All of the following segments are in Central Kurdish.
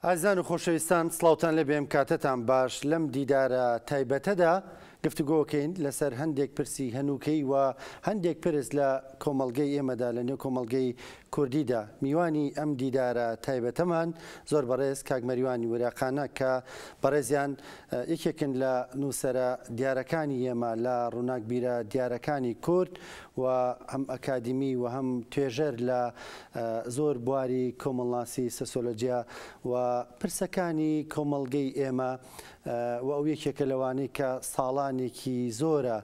ئازیزان و خۆشەویستان سڵاوتان لێبێ ئەم کاتەتان باش لەم دیدارە تایبەتەدا گفتوگۆکەین لەسەر هەندێک پرسی هەنووکەی و هەندێک پرس لە کۆمەڵگەی ئێمەدا لە نێو کۆمەڵگەی کوردیدا میوانی ئەم دیدارە تایبەتەمان زۆر بەڕێز کاک مەریوانی وراقانە کە بەڕێزیان یەکێکن لە نووسەرە دیارەکانی ئێمە لە ڕووناکبیرە دیارەکانی کورد و هەم ئەکادیمی و هەم توێژەر لە زۆر بواری کۆمەڵناسی سۆسیۆلۆجیا و پرسەکانی کۆمەڵگەی ئێمە و ئەو یەکێکە لەوانەی کە ساڵانێکی زۆرە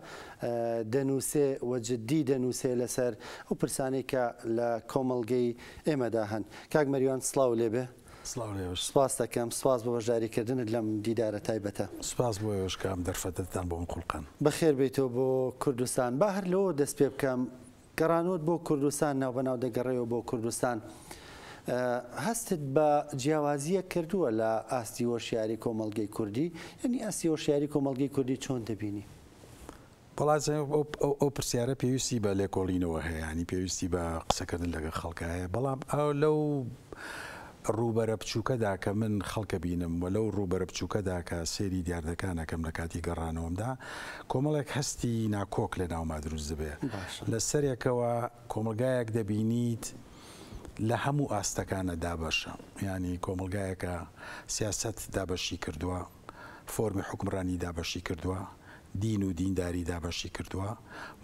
دەنووسێ و جددی دەنووسێ لەسەر ئەو پرسانەی کە لە کۆمەڵگەی ئێمەدا هەن. کاک مەریوان سڵاو لێبێ. سڵاو لێوەش. سپاست دەکەم. سپاس بۆ بەشداریکردنت لەم دیدارە تایبەتە. سپاس بۆ ئێوەش کە ئەم دەرفەتەتان بۆ من خوڵقاند. بەخێر بێیتەوە بۆ کوردستان. با هەر لەوەوە دەست پێ بکەم. گەڕانەوەت بۆ کوردستان، ناوبەناو دەگەڕێیەوە بۆ کوردستان. هەستت بە جیاوازییەک کردووە لە ئاستی هۆشیاری کۆمەڵگەی کوردی؟ یانی ئاستی هۆشیاری کۆمەڵگەی کوردی چۆن دەبینی؟ وەڵا ئەو پرسیارە پێویستی بە لێکۆڵینەوە هەیە، یانی پێویستی بە قسەکردن لەگەڵ خەڵکا هەیە، بەڵام ئەو لەو ڕووبەرە بچووکەدا کە من خەڵکە بینم و لەو ڕووبەرە بچووکەدا کە سەیری دیاردەکان ئەکەم لە کاتی گەڕانەوەمدا کۆمەڵێک هەستی ناکۆک لە ناوما دروست دەبێ. لە سەرێکەوە کۆمەڵگایەک دەبینیت لە هەموو ئاستەکانە دابەشە، یانی کۆمەڵگایەکە سیاسەت دابەشی کردووە، فۆرمی حوکمڕانی دابەشی کردووە، دین و دینداری دابەشی کردووە،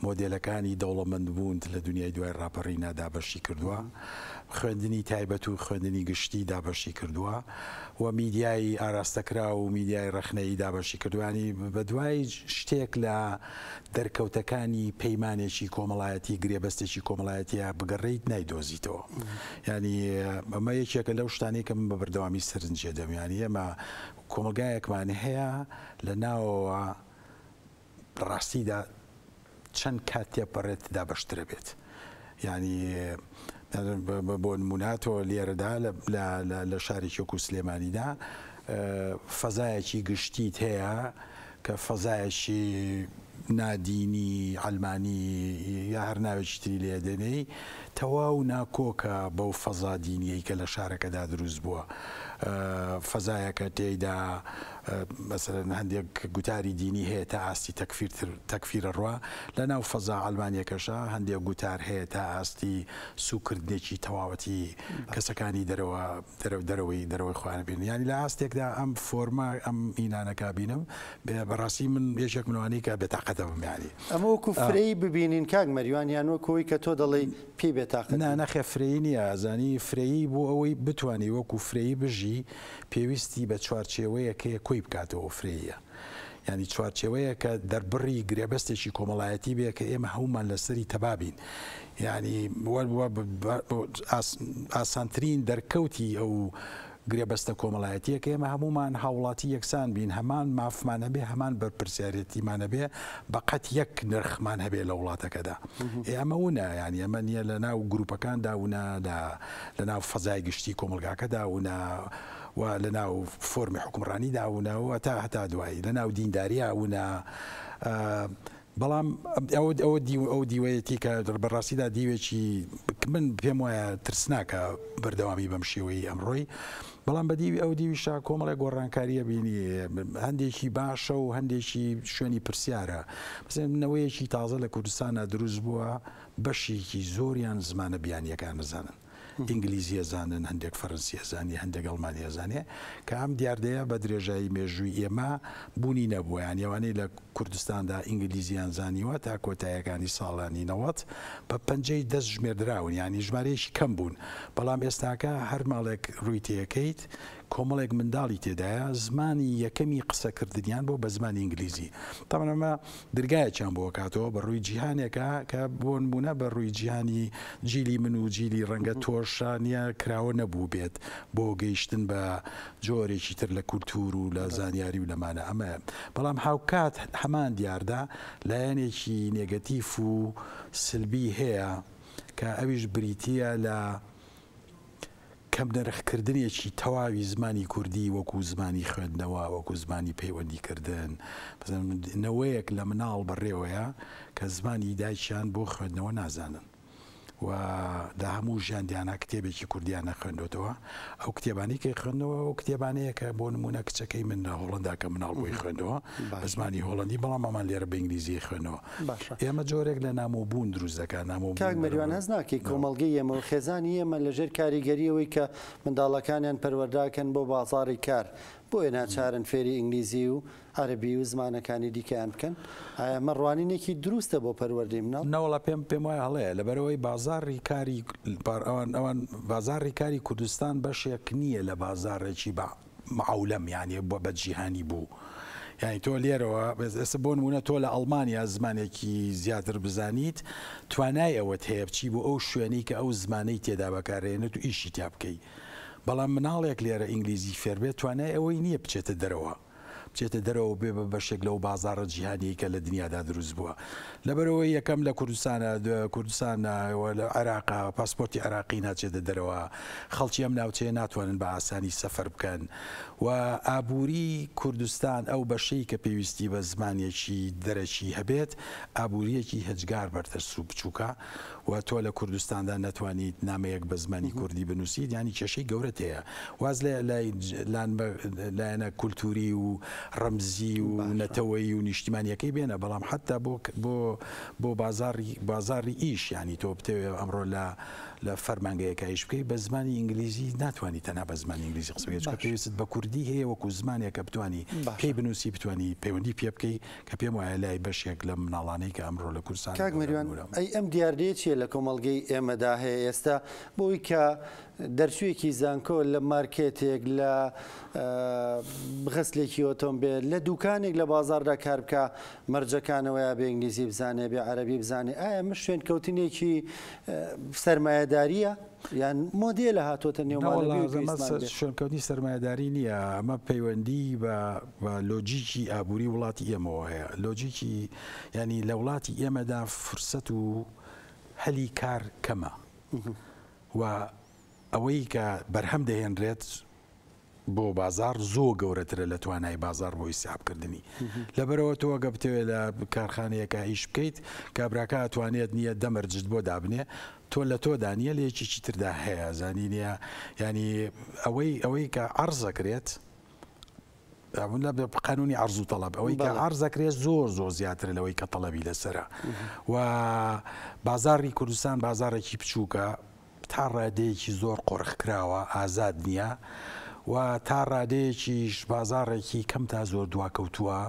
مۆدێلەکانی دەوڵەمەندبوون لە دونیای دوای ڕاپەڕینا دابەشی کردووە، خوێندنی تایبەت و خوێندنی گشتی دابەشی کردووە و میدیای ئاراستەکراو و میدیای ڕەخنەیی دابەشی کردووە. یانی بەدوای شتێک لە دەرکەوتەکانی پەیمانێکی کۆمەڵایەتی، گرێبەستێکی کۆمەڵایەتییا بگەڕێیت نایدۆزیتەوە. یانی ئەمە یەکێکە لەو شتانەی کە من بە بەردەوامی سەرنجی دەم. یانی ئێمە کۆمەڵگایەکمان هەیە لە ناوەوە لە ڕاستیدا چەند کات تێپەڕێت دابەشترە بێت. یانی بۆ نمونە تۆ لێرەدا لە شارێکی وەکو سلێمانیدا فەزایەکی گشتیت هەیە کە فەزایەکی نادینی، عەلمانی یا هەر ناوێکی تری لێ دەنێی، تەواو ناکۆکە بەو فەزا دینیەی کە لە شارەکەدا دروست بووە. فەزایەکە تێیدا مەسەلەن هەندێک گوتاری دینی هەیە تا ئاستی تەکفیر تەکفیر ئەڕوا، لە ناو فەزا عەلمانیەکەشا هەندێک گوتار هەیە تا ئاستی سووکردنێکی تەواوەتی کەسەکانی دەرەوە دەرەوەی دەرەوەی خۆیان بینن. یانی لە ئاستێکدا ئەم فۆرمە ئەم ئینانەکە بینم بەڕاستی من یەکێکم لەوانەی کە بێتاقەتە بم یانی. ئەمە وەکو فرەیی ببینین کاک مەریوان یان وەکو ئەوەی کە تۆ دەڵێی پێی بێتاقەتی؟ نا نەخێر فرەیی نییە ئەزانی فرەیی بۆ ئەوەی بتوانی وەکو فرەیی بژی پێویستی بە چوارچێوەیەک هەیە کۆی بکاتەوە فرەییە یانی چوارچێوەیەک کە دەربڕی گرێبەستێکی کۆمەڵایەتی بێ کە ئێمە هەموومان لەسەری تەبا بین یانی ئاسانترین دەرکەوتی ئەو گرێبەستە کۆمەڵایەتییە کە ئێمە هەموومان هاوڵاتی یەکسان بین، هەمان مافمان هەبێ، هەمان بەرپرسیارێتیمان هەبێ، بە قەت یەک نرخمان هەبێ لە وڵاتەکەدا. ئێ ئەمە ونە، یانی ئەمە نییە لە ناو گروپەکاندا ونە، لە لە ناو فەزای گشتی کۆمەڵگاکەدا ونە و لە ناو فۆرمی حوکمڕانیدا ونە و هەتا هەتا دوایی لە ناو دینداریا ونە. بەڵام ئەوە ئەوە دیو ئەو دیوەیەتی کە بە ڕاستیدا دیوێکی من پێم وایە ترسناکە بەردەوامی بەم شێوەی ئەمڕۆی بەڵام بە دیوی ئەو دیویشا کۆمەڵێک گۆڕانکاریە بینی هەندێکی باشە و هەندێکی شوێنی پرسیارە مثلەن نەوەیەکی تازە لە کوردستانە دروست بووە بەشێکی زۆریان زمانە بیانیەکان نەزانن ئینگلیزی ئەزانن، هەندێک فەرەنسی ئەزانێ، هەندێک ئەڵمانی ئەزانێ، کە ئەم دیاردەیە بە درێژایی مێژووی ئێمە بوونی نەبووە، یانی ئەوانەی لە کوردستاندا ئینگلیزییان زانیوە تا کۆتاییەکانی ساڵانی 90 بە پەنجەی دەست ژمێردراون، یانی ژمارەیەکی کەم بوون، بەڵام ئێستاکە هەر ماڵێک ڕووی تێکەیت کۆمەڵێک منداڵی تێدایە زمانی یەکەمی قسەکردنیان بۆ بە زمانی ئینگلیزی، تەبعەن ئەمە درگایەکیان بۆ ئەکاتەوە بە ڕووی جیهانێکا کە بۆ نموونە بە ڕووی جیهانی جیلی من و جیلی ڕەنگە تۆشا نییە کراوە نەبووبێت بۆ گەیشتن بە جۆرێکی تر لە کولتوور و لە زانیاری و لەمانە ئەمە بەڵام هاوکات هەمان دیاردە لایەنێکی نێگەتیف و سلبی هەیە کە ئەویش بریتییە لە کەم نرخ کردنێکی تەواوی زمانی کوردی وەکوو زمانی خوێندنەوە، وەکوو زمانی پەیوەندی کردن. مەسەلەن نەوەیەک لە مناڵ بەڕێوەیە کە زمانی دایکیان بۆ خوێندنەوە نازانن و. و لە هەموو ژیاندیانا کتێبێکی کوردیان نەخوێندۆتەوە ئەو کتێبانەی کە خوێندنەوە ئەو کتێبانەیە کە بۆ نمونە کچەکەی من لە هۆڵندا کە مناڵ بۆی خوێندەوە بە زمانی هۆڵندی بەڵام ئەمان لێرە بە ئینگلیزی خوێنەوە ئێمە جۆرێک لە نامۆبوون دروست دەکات نامۆ کاک مەریوان هەست ناکەی کۆمەڵگەی ئێمە و خێزانی ئێمە لەژێر کاریگەریەوەی کە منداڵەکانیان پەروەرداکەن بۆ بازاڕی کار بۆیە ناچارن فێری ئینگلیزی و عەرەبی و زمانەکانی دیکەیان بکەن؟ ئایا ئەمە ڕوانینێکی دروستە بۆ پەروەردەی مناڵ؟ نەوەڵا پێم پێم وایە هەڵەیە لەبەرئەوەی بازاڕی کاری ئەوان ئەوان بازاڕی کاری کوردستان بەشێک نییە لە بازاڕێکی بە عەولەم یانی بە بە جیهانی بوو یانی تۆ لێرەوە ئێستا بۆ نموونە تۆ لە ئەڵمانیا زمانێکی زیاتر بزانیت توانای ئەوەت هەیە بچی بۆ ئەو شوێنەی کە ئەو زمانەی تێدا بەکارێنێت و ئیشی تیا بکەی بەڵام مناڵێک لێرە ئینگلیزی فێربێت توانای ئەوەی نییە بچێتە دەرەوە بچێتە دەرەوە و بێ بە بەشێک لەو بازاڕە جیهانیەی کە لە دنیادا دروست بووە. لەبەرئەوەی یەکەم لە کوردستانە، کوردستان و لە عێراقە پاسپۆرتی عێراقی ناچێتە دەرەوە، خەڵکی ئەم ناوچەیە ناتوانن بە ئاسانی سەفەر بکەن و ئابووری کوردستان ئەو بەشەی کە پێویستی بە زمانێکی دەرەکی هەبێت ئابوورییەکی هێجگار بەرتەسک و بچووکە. و تۆ لە کوردستاندا نەتوانیت نامەیەک بە زمانی کوردی بنووسیت یانی کێشەی گەورەت هەیە واز لە لایەنە کولتوری و ڕەمزی و نەتەوەیی و نیشتیمانیەکەی بێنە بەڵام حتا بۆ بۆ بۆ بازاڕی بازاڕی ئیش یانی تۆ بتەوێ ئەمڕۆ لە لە فەرمانگەیەکە ئیش بکەی بە زمانی ئینگلیزی ناتوانانی تەنها بە زمانی ئینگلیزی قسە بکەی چونکە پێویستت بە کوردی هەیە وەکو زمانێک کە بتوانی پێی بنووسی بتوانی پەیوەندی پێ بکەی کە پێم وایە لای بەشێک لەم مناڵانەی کە ئەمڕۆ لە کوردستان کاک مەریوان ئەی ئەم دیاردەیە چییە لە کۆمەڵگەی ئێمەدا هەیە ئێستا بۆی کە دەرچوویەکی زانکۆ لە مارکێتێک لە غەسلێکی ئۆتۆمبێل لە دوکانێک لە بازاردا کار بکە مەرجەکانەوەیە بێ ئینگلیزی بزانێ بێ عەرەبی بزانێ ئایا ئەمە شوێنکەوتنێکی سەرمایەداریە؟ یان مۆدێلە هاتۆتە نێومانە نەوەڵا ئەمە شوێنکەوتنی سەرمایەداری نییە، ئەمە پەیوەندی بە بە لۆجیکی ئابووری وڵاتی ئێمەوە هەیە. لۆجیکی یانی لە وڵاتی ئێمەدا فرسەت و هەلی کار کەمە و ئەوەی کە بەرهەم دەهێنرێت بۆ بازاڕ زۆ گەورەترە لە توانای بازاڕ بۆ ئیستیعاب کردنی. لەبەرئەوە تۆ ئەگە بتەوێت لە کارخانەیەکا ئیش بکەیت، کابراکە ئەتوانێت نییە دە مەرجت بۆ دابنێ، تۆ لە تۆدا نییە لە یەکێکی تردا هەیە، زانی نییە یانی ئەوەی ئەوەی کە عەرز ئەکرێت قانونی عەرز و تەڵەب ئەوەی کە عەرز ئەکرێت زۆر زۆر زیاترە لەوەی کە تەڵەبی لەسەرە و بازاڕی کوردستان بازاڕێکی بچووکە تا ڕادەیەکی زۆر قۆرخکراوە، ئازاد نییە و تا ڕادەیەکیش بازاڕێکی کەم تا زۆر دواکەوتووە،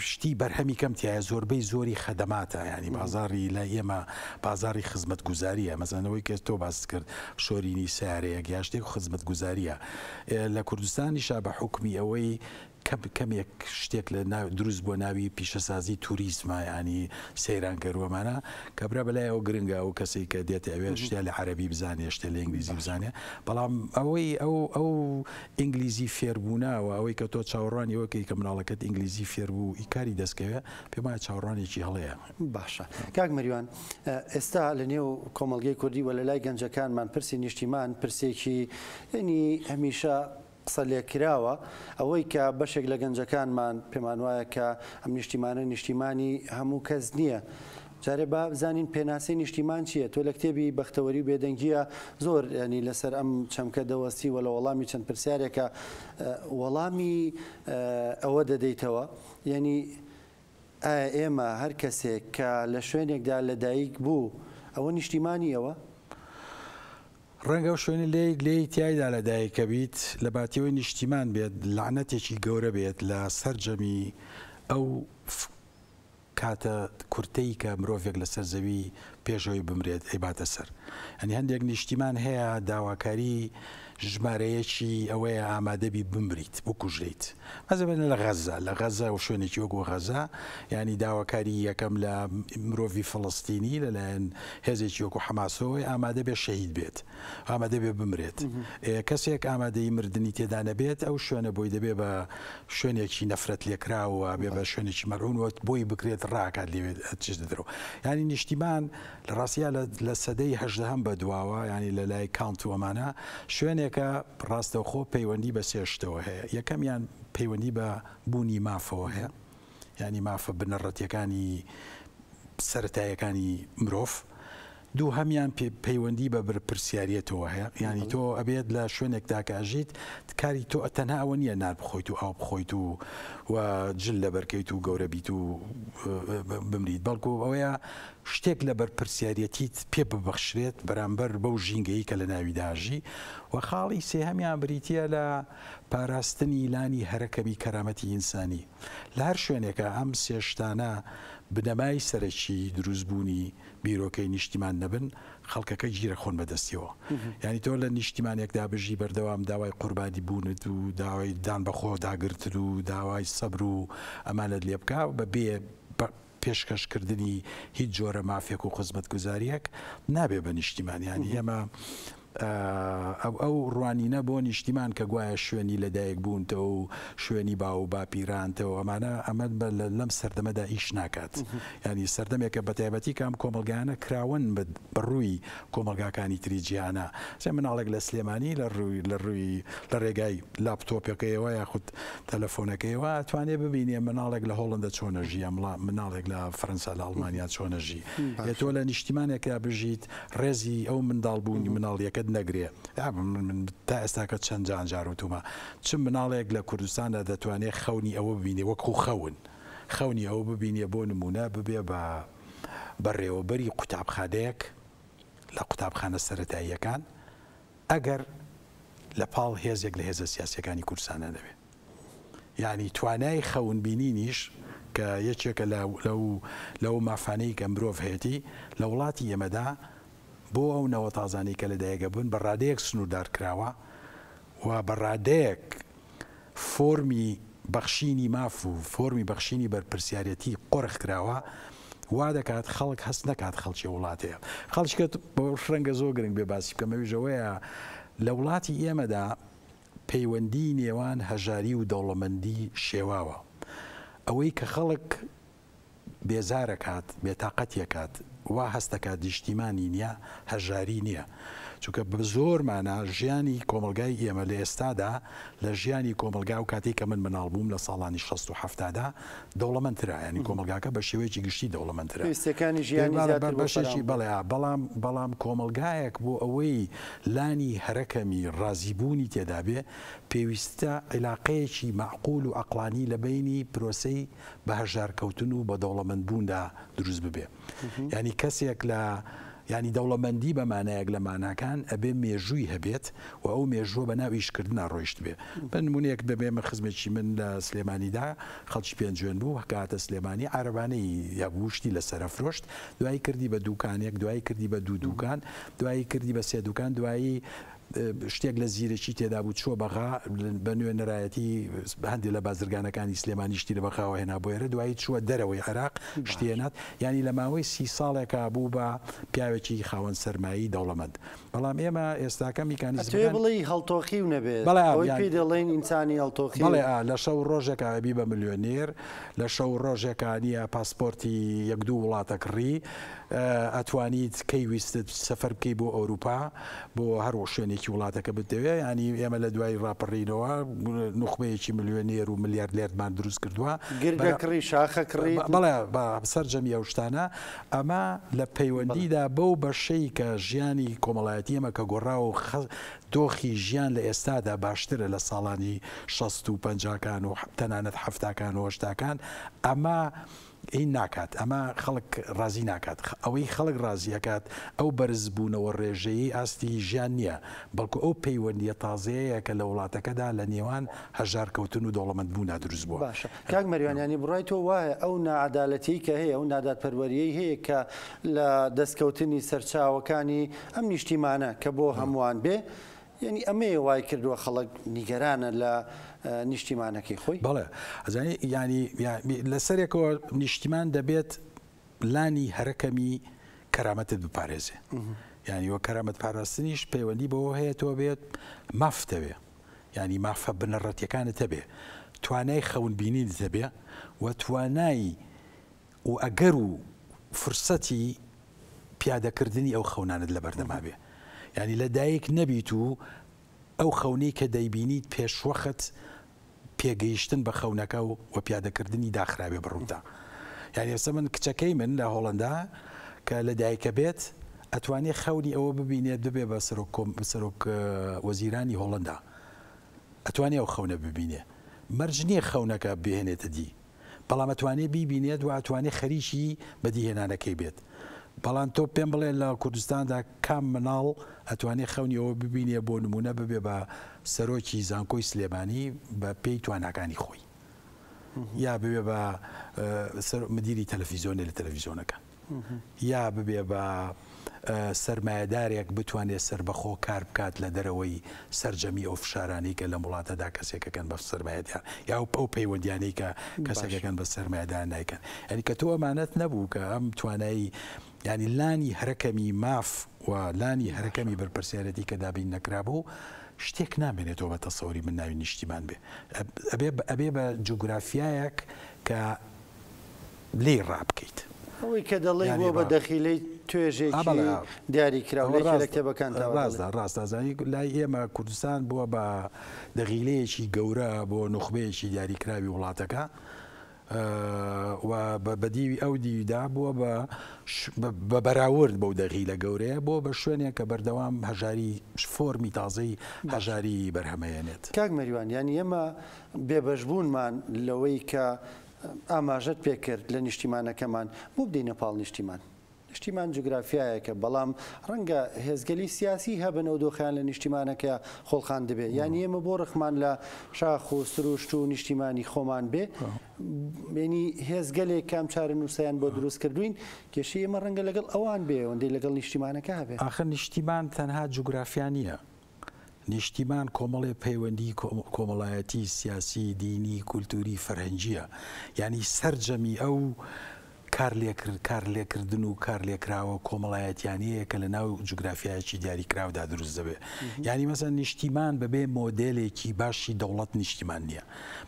شتی بەرهەمی کەم تیایە، زۆربەی زۆری خەدەماتە، یانی بازاڕی لای ئێمە بازاڕی خزمەتگوزارییە، مەسەلەن ئەوەی کە تۆ باست کرد شۆرینی سەیارەیەک یا شتێک خزمەتگوزارییە، لە کوردستانیشا بە حوکمی ئەوەی کەم کەمێک شتێک لە ناو دروست بووە ناوی پیشەسازی توریزمە یانی سەیرانکەر و ئەمانە کابرا بەلایەوە گرنگە ئەو کەسەی کە دێتە ئەوێ شتێ لە عەرەبی بزانێ شتێ لە ئینگلیزی بزانێ بەڵام ئەوەی ئەو ئەو ئینگلیزی فێربوونە و ئەوەی کە تۆ چاوەڕوانی ئەوە کەی کە مناڵەکەت ئینگلیزی فێربوو ئی کاری دەستکەوێ پێم وایە چاوەڕوانێکی هەڵەیە. باشە کاک مەریوان ئێستا لە نێو کۆمەڵگەی کوردی و لە لای گەنجەکانمان پرسی نیشتیمان پرسێکی یەنی هەمیشە قسە لێکراوە، ئەوەی کە بەشێک لە گەنجەکانمان پێمان وایە کە ئەم نیشتیمانە نیشتیمانی هەموو کەس نییە. جارێ با بزانین پێناسەی نیشتیمان چییە؟ تۆ لە کتێبی بەختەوەری و بێدەنگییە زۆر یانی لەسەر ئەم چەمکە دەوەستی و لە وەڵامی چەند پرسیارێکە وەڵامی ئەوە دەدەیتەوە. یانی ئایا ئێمە هەر کەسێک کە لە شوێنێکدا لەدایک بوو ئەوە نیشتیمانی ئەوە؟ ڕەنگە ئەو شوێنەی لێی لێی تیایدا لەدایکەبیت لە باتیەوەی نیشتیمان بێت لەعنەتێکی گەورە بێت لە سەرجەمی ئەو کاتە کورتەی کە مرۆڤێک لەسەر زەوی پێشەوەی بمرێت ئەیباتە سەر ئەنی هەندێک نیشتیمان هەیە داواکاری ژمارەیەکی ئەوەیە ئامادەبی بمریت بکوژریت مەزەبێن لە غەزە لە غەزە و شوێنێکی وەکو غەزە ینی داواکاری یەکەم لە مرۆڤی فلستینی لەلایەن هێزێکی وەکو حەماسەوە ئامادە بێ شەهید بێت ئامادە بێ بمرێت کەسێک ئامادەی مردنی تێدا نەبێت ئەو شوێنە بۆی دەبێ بە شوێنێکی نەفرەت لێکراوە بێ بە شوێنێکی مەلعون وە بۆی بکرێت ڕاکات لێ چش دەرەوە ینی نیشتیمان لە ڕاستیا لە سەدەی هەژدەهەم بە دواوە ینی لە لای کانت و ئەمانە شوێنێکە ڕاستەوخۆ پەیوەندی بە سێ شتەوە هەیە یەکەمیان پەیوەندی بە بوونی مافەوە هەیە ینی مافە بنەڕەتیەکانی سەرەتایەکانی مرۆڤ. دووهەمیان پەیوەندی بە بەرپرسیاریەتەوە هەیە، یانی تۆ ئەبێت لە شوێنێکدا کە ئەژیت کاری تۆ تەنها ئەوە نییە نان بخۆیت و ئاو بخۆیت و و جل لەبەرکەیت و گەورە بیت و بمریت، بەڵکو ئەوەیە شتێک لە بەرپرسیاریەتیت پێ ببەخشرێت بەرامبەر بەو ژینگەی کە لە ناویدا ئەژی. و خاڵی سێهەمیان بریتییە لە پاراستنی لانی هەرەکەمی کەرامەتی ئینسانی. لە هەر شوێنێکا ئەم سێ شتانە بنەمای سەرەکی دروستبوونی بیرۆکەی نیشتیمان نەبن، خەڵکەکە گیرە خۆن بە دەستیەوە. یانی تۆ لە نیشتیمانێکدا بژی بەردەوام داوای قوربانی بوونت و داوای دان بە خۆ داگرتن و داوای سەبر و ئەمانەت لێ بکا بە بێ پێشکەش کردنی هیچ جۆرە مافێک و خزمەتگوزاریەک نابێ بە نیشتیمان. یانی ئێمە ئەو ڕوانینە بۆ نیشتیمان کە گوایە شوێنی لەدایک بوونتە و شوێنی باو و باپیرانتە و ئەمانە، ئەمە لەم سەردەمەدا ئیش ناکات. یانی سەردەمێکە بە تایبەتی کە ئەم کۆمەڵگایانە کراون بە ڕووی کۆمەڵگاکانی تری جیهانا. سێ مناڵێک لە سلێمانی لە ڕووی لە ڕووی لە ڕێگای لاپتۆپەکەیەوە یاخود تەلەفۆنەکەیەوە ئەتوانێ ببینێ مناڵێک لە هۆڵندە چۆن ئەژی یا مناڵێک لە فەرەنسا لە ئەڵمانیا چۆن ئەژی. ئێ تۆ لە نیشتیمانێکا بژیت ڕێزی ئەو منداڵ بوونی مناڵیەکەت نەگرێ من تا ئێستاکە چەند جان جار وتومە چ مناڵێک لە کوردستاندا دەتوانێ خەونی ئەوە ببینێ وەکو خەون خەونی ئەوە ببینێ بۆ نمونە ببێ بە بەڕێوەبەری قوتابخانەیەک لە قوتابخانە سەرەتاییەکان ئەگەر لە پاڵ هێزێک لە هێزە سیاسیەکانی کوردستانا نەبێ. یانی توانای خەون بینینیش کە یەکێکە لە لەو لەو مافانەی کە مرۆڤ هەیەتی لە وڵاتی ئێمەدا بۆ ئەو نەوە تازانەی کە لەدایک ئەبن بە ڕادەیەک سنووردار کراوە و بە ڕادەیەک فۆرمی بەخشینی ماف و فۆرمی بەخشینی بەرپرسیارەتی قۆرخ کراوە وا دەکات خەڵک هەست نەکات خەڵکی وڵاتەیە. خەڵکی کە ڕەنگە زۆر گرنگ بێ باسی بکەم ئەویش ئەوەیە لە وڵاتی ئێمەدا پەیوەندی نێوان هەژاری و دەوڵەمەندی شێواوە. ئەوەی کە خەڵک بێزارەکات، بێتاقەتیەکات، وا هەستەکات نیشتیمانی نیە، هەژاری نیە. چونکە بە زۆر مانا ژیانی کۆمەڵگای ئێمە لە ئێستادا لە ژیانی کۆمەڵگا ئەو کاتەی کە من مناڵ بووم لە ساڵانی 60 و حەفتادا دەوڵەمەندترە، یانی کۆمەڵگاکە بە شێوەیەکی گشتی دەوڵەمەندترە. پێویستیەکانی ژیانی زیاتر بۆ بەشێکی بەڵێ بەڵام بەڵام کۆمەڵگایەک بۆ ئەوەی لانی هەرەکەمی ڕازیبوونی تێدا بێ پێویستە عیلاقەیەکی مەعقول و عەقڵانی لە بەینی پرۆسەی بە هەژارکەوتن و بە دەوڵەمەندبووندا دروست ببێ. یانی کەسێک لە یانی دەوڵەمەندی بە مانایەک لە ماناکان ئەبێ مێژووی هەبێت و ئەو مێژووە بە ناو ئیشکردنا ڕۆیشتبێ. بە نموونەیەک دەبێ من خزمێکی من لە سلێمانیدا خەڵکی پێنجوێن بوو کە هاتە سلێمانی عارەبانەی هەبوو شتی لەسەر ئەفرۆشت دوایی کردی بە دووکانێک دوایی کردی بە دوو دووکان دوایی کردی بە سێ دووکان دوایی شتێک لە زیرەکی تێدا بوو چووە بەغا بە نوێنەرایەتی هەندێک لە بازرگانەکانی سلێمانی شتی لە بەغاوە هێنا بۆ ئێرە دوایی چووە دەرەوەی عێراق شتی هێنات یانی لە ماوەی سی ساڵێکا بوو بە پیاوێکی خاوەن سەرمایەی دەوڵەمەند بەڵام ئێمە ئێستاکە ئەتوێ میکانیزمەکان بڵێی هەڵتۆقیو نەبێت بەڵێ ئەوەی یان پێی دەڵێین ئینسانی هەڵتۆقیو. بەڵێ ئا لە شەو ڕۆژێکا ئەبی بە ملیۆنێر لە شەو ڕۆژێکا نییە پاسپۆرتی یەک دوو وڵاتە کڕی ئەتوانیت کەی ویستت سەفەر بکەی بۆ ئەوروپا بۆ هەر شوێنێکی وڵاتەکە بتەوێ یانی ئێمە لە دوای ڕاپەڕینەوە نوخبەیەکی ملیۆنێر و ملیاردێرمان دروست کردووە گردە کڕی شاخە کڕی بەڵێ بە سەرجەمی ئەو شتانە ئەمە لە پەیوەندیدا بەو بەشەی کە ژیانی کۆمەڵایەتی ئێمە کە گۆڕاوە و دۆخی ژیان لە ئێستادا باشترە لە ساڵانی شەست و پەنجاکان و تەنانەت حەفتاکان و هەشتاکان ئەمە هین ناکات، ئەمە خەڵک ڕازی ناکات، ئەوەی خەڵک ڕازی ئەکات ئەو بەرزبوونەوە ڕێژەیەی ئاستی ژیان نییە، بەڵکو ئەو پەیوەندییە تازەیەیە کە لە وڵاتەکەدا لە نێوان هەژارکەوتن و دەوڵەمەندبووندا دروست بووە. باشە کاک مەریوان یانی بڕوای تۆ وایە ئەو ناعەدالەتیەی کە هەیە ئەو نادادپەروەریەی هەیە کە لە دەستکەوتنی سەرچاوەکانی ئەم نیشتیمانە کە بۆ هەمووان بێ یانی ئەمەیە وای کردووە خەڵک نیگەرانە لە نیشتیمانەکەی خۆی؟ بەڵێ ئەزانی یانی لەسەرێکەوە نیشتیمان دەبێت لانی هەرەکەمی کەرامەتت بپارێزێ یانی وە کەرامەت پاراستنیش پەیوەندی بەوە هەیە تۆ بێت مافتەوێ یانی مافە بنەڕەتیەکانت هەبێ توانای خەون بینینت هەبێ و توانای و ئەگەر و فرسەتی پیادەکردنی ئەو خەونانەت لەبەردەما بێ یانی لە دایک نەبیت و ئەو خەونەی کە دەیبینیت پێشوەخت پێگەیشتن بە خەونەکە و و پیادەکردنی داخراوێ بە ڕووتا یانی ئێستا من کچەکەی من لە هۆڵەندا کە لە دایکە بێت ئەتوانێ خەونی ئەوە ببینێت ببێ بە سەرۆک سەرۆک وەزیرانی هۆڵندا ئەتوانێ ئەو خەونە ببینێ مەرج نییە خەونەکە بهێنێتە دی بەڵام ئەتوانێ بیبینێت و ئەتوانێ خەریکی بەدیهێنانەکەی بێت بەڵام تۆ پێم بڵێ لە کوردستاندا کام مناڵ ئەتوانێ خەونی ئەوە ببینێ بۆ نمونە ببێ بە سەرۆکی زانکۆی سلێمانی بە پێی تواناکانی خۆی یا ببێ بە مدیری تەلەفیزیۆنێ لە تەلەفیزیۆنەکە یا ببێ بە سەرمایەدارێک بتوانێت سەربەخۆ کار بکات لە دەرەوەی سەرجەمی ئەو فشارانەی کە لەم وڵاتەدا کەسێکەکەن بە سەرمایەدار یا ئەو پەیوەندیانەی کە کەسێکەکەن بە سەرمایەدار نایکەن. یانی کە تۆ ئەمانەت نەبوو کە ئەم توانایی یانی لانی هەرەکەمی ماف و لانی هەرەکەمی بەرپرسیارەتی کە دابین نەکرابوو شتێک نامێنێتەوە بە تەسەوری من ناوی نیشتیمان بێ ئەبێ ئەبێ بە جوگرافیایەک کە لێی ڕابکەیت. ئەوەی کە دەڵێی بووە بە دەخیلەی توێژێکی دیاریکراو لە یەکێ لە کتێبەکانتەوە دەڵێی. ڕاستە ڕاستە ئەزانی لای ئێمە کوردستان بووە بە دەغیلەیەکی گەورە بۆ نوخبەیەکی دیاریکراوی وڵاتەکە و بە دیوی ئەو دیویدا بووە بە بە بەراورد بەو دەغیلە گەورەیە بووە بە شوێنێک کە بەردەوام هەژاری فۆرمی تازەی هەژاری بەرهەمەیەنێت. کاک مەریوان یانی ئێمە بێبەشبوونمان لەوەی کە ئاماژەت پێکرد لە نیشتیمانەکەمان بۆ بدەینە پاڵ نیشتیمان؟ نیشتیمان جوگرافیایەکە، بەڵام ڕەنگە هێزگەلی سیاسی هەبن ئەو دۆخەیان لە نیشتیمانەکە خۆڵقاندبێ. یانی ئێمە بۆ ڕقمان لە شاخ و سروشت و نیشتیمانی خۆمان بێ؟ یانی هێزگەلێک کە ئەم چارەنووسەیان بۆ دروست کردووین، کێشەی ئێمە ڕەنگە لەگەڵ ئەوان بێ ئەوەندەی لەگەڵ نیشتیمانەکە هەبێ. ئاخر نیشتیمان تەنها جوگرافیا نییە. نیشتیمان کۆمەڵێ پەیوەندی کۆمەڵایەتی، سیاسی، دینی، کولتووری، فەرهەنگییە. یانی سەرجەمی ئەو کارلێکردن و کارلێکراوە کۆمەڵایەتیانەیە کە لە ناو جوگرافیایەکی دیاریکراودا دروست دەبێ. یانی مەسەلەن نیشتیمان بەبێ مۆدێلێکی باشی دەوڵەت نیشتیمان نییە.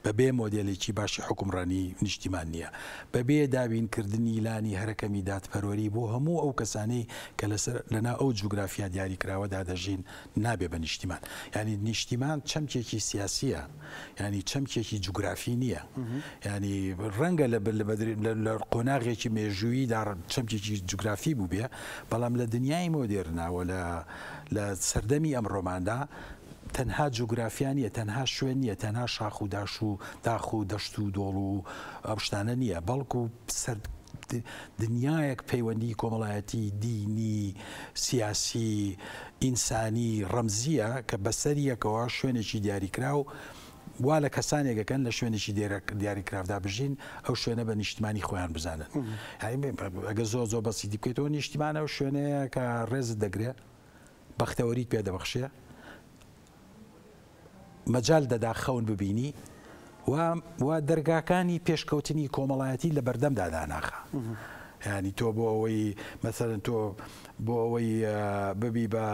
بەبێ مۆدێلێکی باشی حوکمڕانی نیشتیمان نییە. بەبێ دابینکردنی لانی هەرەکەمی دادپەروەری بۆ هەموو ئەو کەسانەی کە لەسەر لەناو ئەو جوگرافیا دیاریکراوەدا دەژین نابێ بە نیشتیمان. یانی نیشتیمان چەمکێکی سیاسییە، یانی چەمکێکی جوگرافی نییە. یانی ڕەنگە لە لە قۆناغێکی مێژووییدا چەمکێکی جوگرافی بووبێ، بەڵام لە دنیای مۆدێرنا و لە لە سەردەمی ئەمڕۆماندا تەنها جوگرافیا نییە، تەنها شوێن نییە، تەنها شاخ و داش و داخ و دەشت و دۆڵ و ئەو شتانە نییە، بەڵکو سەر دنیایەک پەیوەندی کۆمەڵایەتی، دینی، سیاسی، ئینسانی، ڕەمزییە کە بەسەریەکەوە شوێنێکی دیاریکراو وا لە کەسانێک ئەکەن لە شوێنێکی دیاریکراودا بژین، ئەو شوێنە بە نیشتمانی خۆیان بزانن. ئەگەر زۆر زۆر بەسیتی بکەیتەوە نیشتیمان ئەو شوێنەیە کە ڕێزت دەگرێ، بەختەوەریت پێ دەبەخشێ، مەجال دەدا خەون ببینی و و دەرگاکانی پێشکەوتنی کۆمەڵایەتی لە بەردەمدا داناخا. یانی تۆ بۆ ئەوەی مەسەلەن تۆ بۆ ئەوەی ببی بە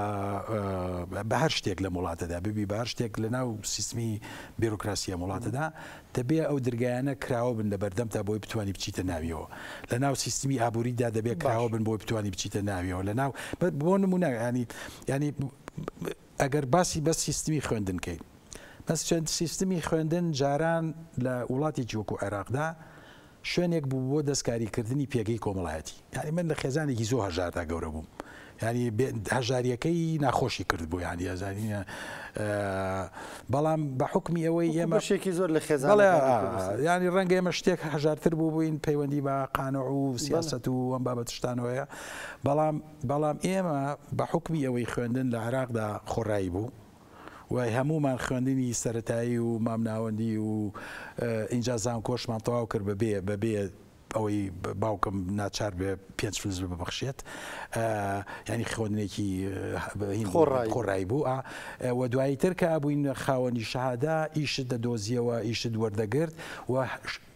بە هەر شتێک لەم وڵاتەدا ببی بە هەر شتێک لە ناو سیستمی بیرۆکراسی ئەم وڵاتەدا دەبێ ئەو درگایانە کراوە بن لە بەردەمتا بۆی بتوانی بچیتە ناویەوە لە ناو سیستمی ئابووریدا دەبێ کراوە بن بۆی بتوانی بچیتە ناویەوە لە ناو بۆ نمونە ینی ینی ئەگەر باسی بەس سیستمی خوێندن کەین بەس چەند سیستمی خوێندن جاران لە وڵاتێکی وەکو عێراقدا شوێنێک بوو بۆ دەستکاریکردنی پێگەی کۆمەڵایەتی یعنی من لە خێزانێکی زۆر هەژاردا گەورە بووم یعنی هەژاریەکەی ناخۆشی کرد بوو یعنی ئەزانی بەڵام بە حکمی ئەوەی ئێمە بەشێکی زۆر لە خێزان ینی ڕەنگە ئێمە شتێک هەژارتر بوو بووین پەیوەندی بە قانع و سیاست و ئەم بابەت شتانەوەیە بەڵام بەڵام ئێمە بە حوکمی ئەوەی خوێندن لە عێراقدا خۆڕایی بوو و هەموومان خوێندنی سەرەتایی و مامناوەندی و ئینجا زانکۆشمان تەواو کرد بەبێ بەبێ ئەوەی باوکم ناچار بێ پێنج فلس ببەخشێت ینی خوێندنێکی خۆڕایی بوو و دوایی تر کە ئەبووین خاوەنی شەهادە ئیشت دەدۆزیەوە ئیشت وەردەگرت و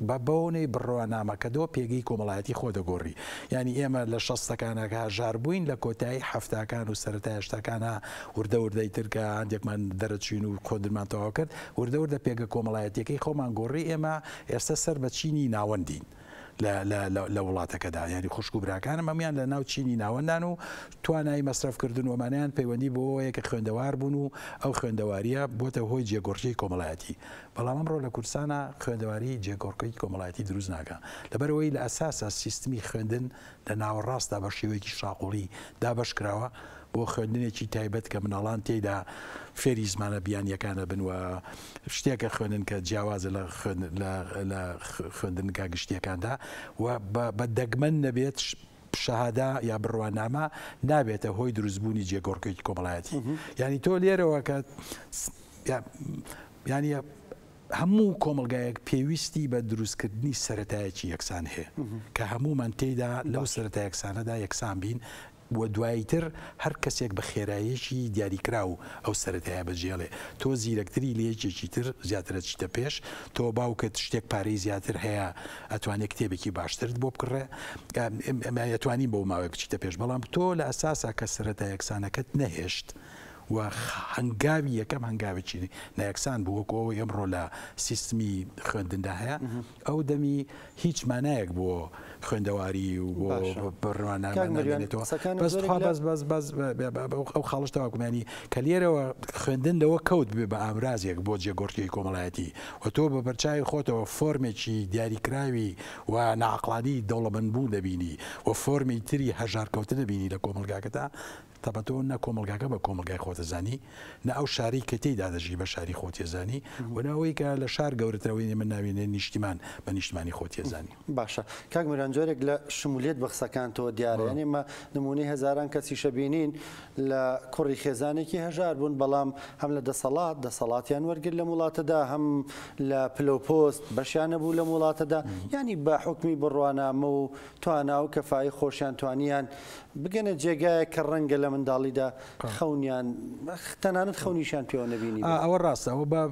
بە بۆنەی بڕوانامەکەدەوە پێگەی کۆمەڵایەتی خۆ دەگۆڕی. یانی ئێمە لە شەستەکانا کە هەژار بووین، لە کۆتایی حەفتاکان و سەرەتای هەشتاکانا وردە وردە ئیتر کە هەندێکمان دەرەچووین و خوێندنمان تەواو کرد، وردە وردە پێگە کۆمەڵایەتییەکەی خۆمان گۆڕی، ئێمە ئێستا سەر بە چینی ناوەندین. لە لە لە وڵاتەکەدا یانی خوشک و براکانم هەموویان لە ناو چینی ناوەندان و توانای مەسرەف کردن و ئەمانەیان پەیوەندی بەوەیە کە خوێندەوار بوون و ئەو خوێندەواریە بۆتە هۆی جێگۆڕکێی کۆمەڵایەتی بەڵام ئەمڕۆ لە کوردستانا خوێندەواری جێگۆڕکێی کۆمەڵایەتی دروست ناکا لەبەرئەوەی لە ئەساسا سیستمی خوێندن لە ناوەڕاستدا بە شێوەیەکی شاقوڵی دابەش کراوە بۆ خوێندنێکی تایبەت کە مناڵان تێیدا فێری زمانە بیانییەکان ئەبن و شتێک ئەخوێنن کە جیاوازە لە لە خوێندنگا گشتییەکاندا و بە دەگمەن نەبێت شەهادە یا بڕوانامە نابێتە هۆی دروستبوونی جێگۆڕکێکی کۆمەڵایەتی یانی تۆ لێرەوە کە یانی هەموو کۆمەڵگایەک پێویستی بە دروستکردنی سەرەتایەکی یەکسان هەیە کە هەموومان تێیدا لەو سەرەتا یەکسانەدا یەکسان بین و دواییتر هەر کەسێک بە خێراییەکی دیاریکراو ئەو سەرەتایە بەجێڵێ. تۆ زیرەکتری لە یەکێکی تر زیاتر ئەچیتە پێش، تۆ باوکت شتێک پارەی زیاتر هەیە ئەتوانێ کتێبێکی باشترت بۆ بکڕێ، ئەتوانی بەو ماوەیە بچیتە پێش، بەڵام تۆ لە ئەساسا کە سەرەتا یەکسانەکەت نەهێشت و هەنگاوی یەکەم هەنگاوێکی نایەکسان بوو وەکو ئەوەی ئەمڕۆ لە سیستمی خوێندندا هەیە، ئەو دەمی هیچ مانایەک بۆ خوێندەواری و بۆ بڕوانامە نامێنێتەوە. بەس تخوا بەس بەس بەس ئەو خاڵەش تەواو بکەم یانی کە لێرەوە خوێندن لەوە کەوت ببێ بە ئامرازێک بۆ جێگۆڕکێی کۆمەڵایەتی و تۆ بە بەرچاوی خۆتەوە فۆرمێکی دیاریکراوی و ناعەقڵانی دەوڵەمەندبوون دەبینی و فۆرمی تری هەژارکەوتن دەبینی لە کۆمەڵگاکەدا تەبعەن تۆ نە کۆمەڵگاکە بە کۆمەڵگای خۆت ئەزانی، نە ئەو شارەی کە تێیدا دەژی بە شاری خۆتی ئەزانی و نە ئەوەی کە لە شار گەورەترە ئەوەی ئێمە ناوی نێین نیشتیمان بە نیشتمانی خۆتی ئەزانی. باشە کاک میران جۆرێک لە شمولیەت بە قسەکانتەوە دیارە یانی ئێمە نموونەی هەزاران کەسیشە بینین لە کوڕی خێزانێکی هەژار بوون بەڵام هەم لە دەسەڵات دەسەڵاتیان وەرگرت لەم وڵاتەدا هەم لە پلە و پۆست بەشیان نەبوو لەم وڵاتەدا یانی بە حوکمی بڕوانامە و توانا و کەفایی خۆشیان توانیان بگەنە جێگایەک کە ڕەنگە لە منداڵیدا خەونیان تەنانەت خەونیشیان پێوە نەبینی. ئەوە ڕاستە ئەوە بە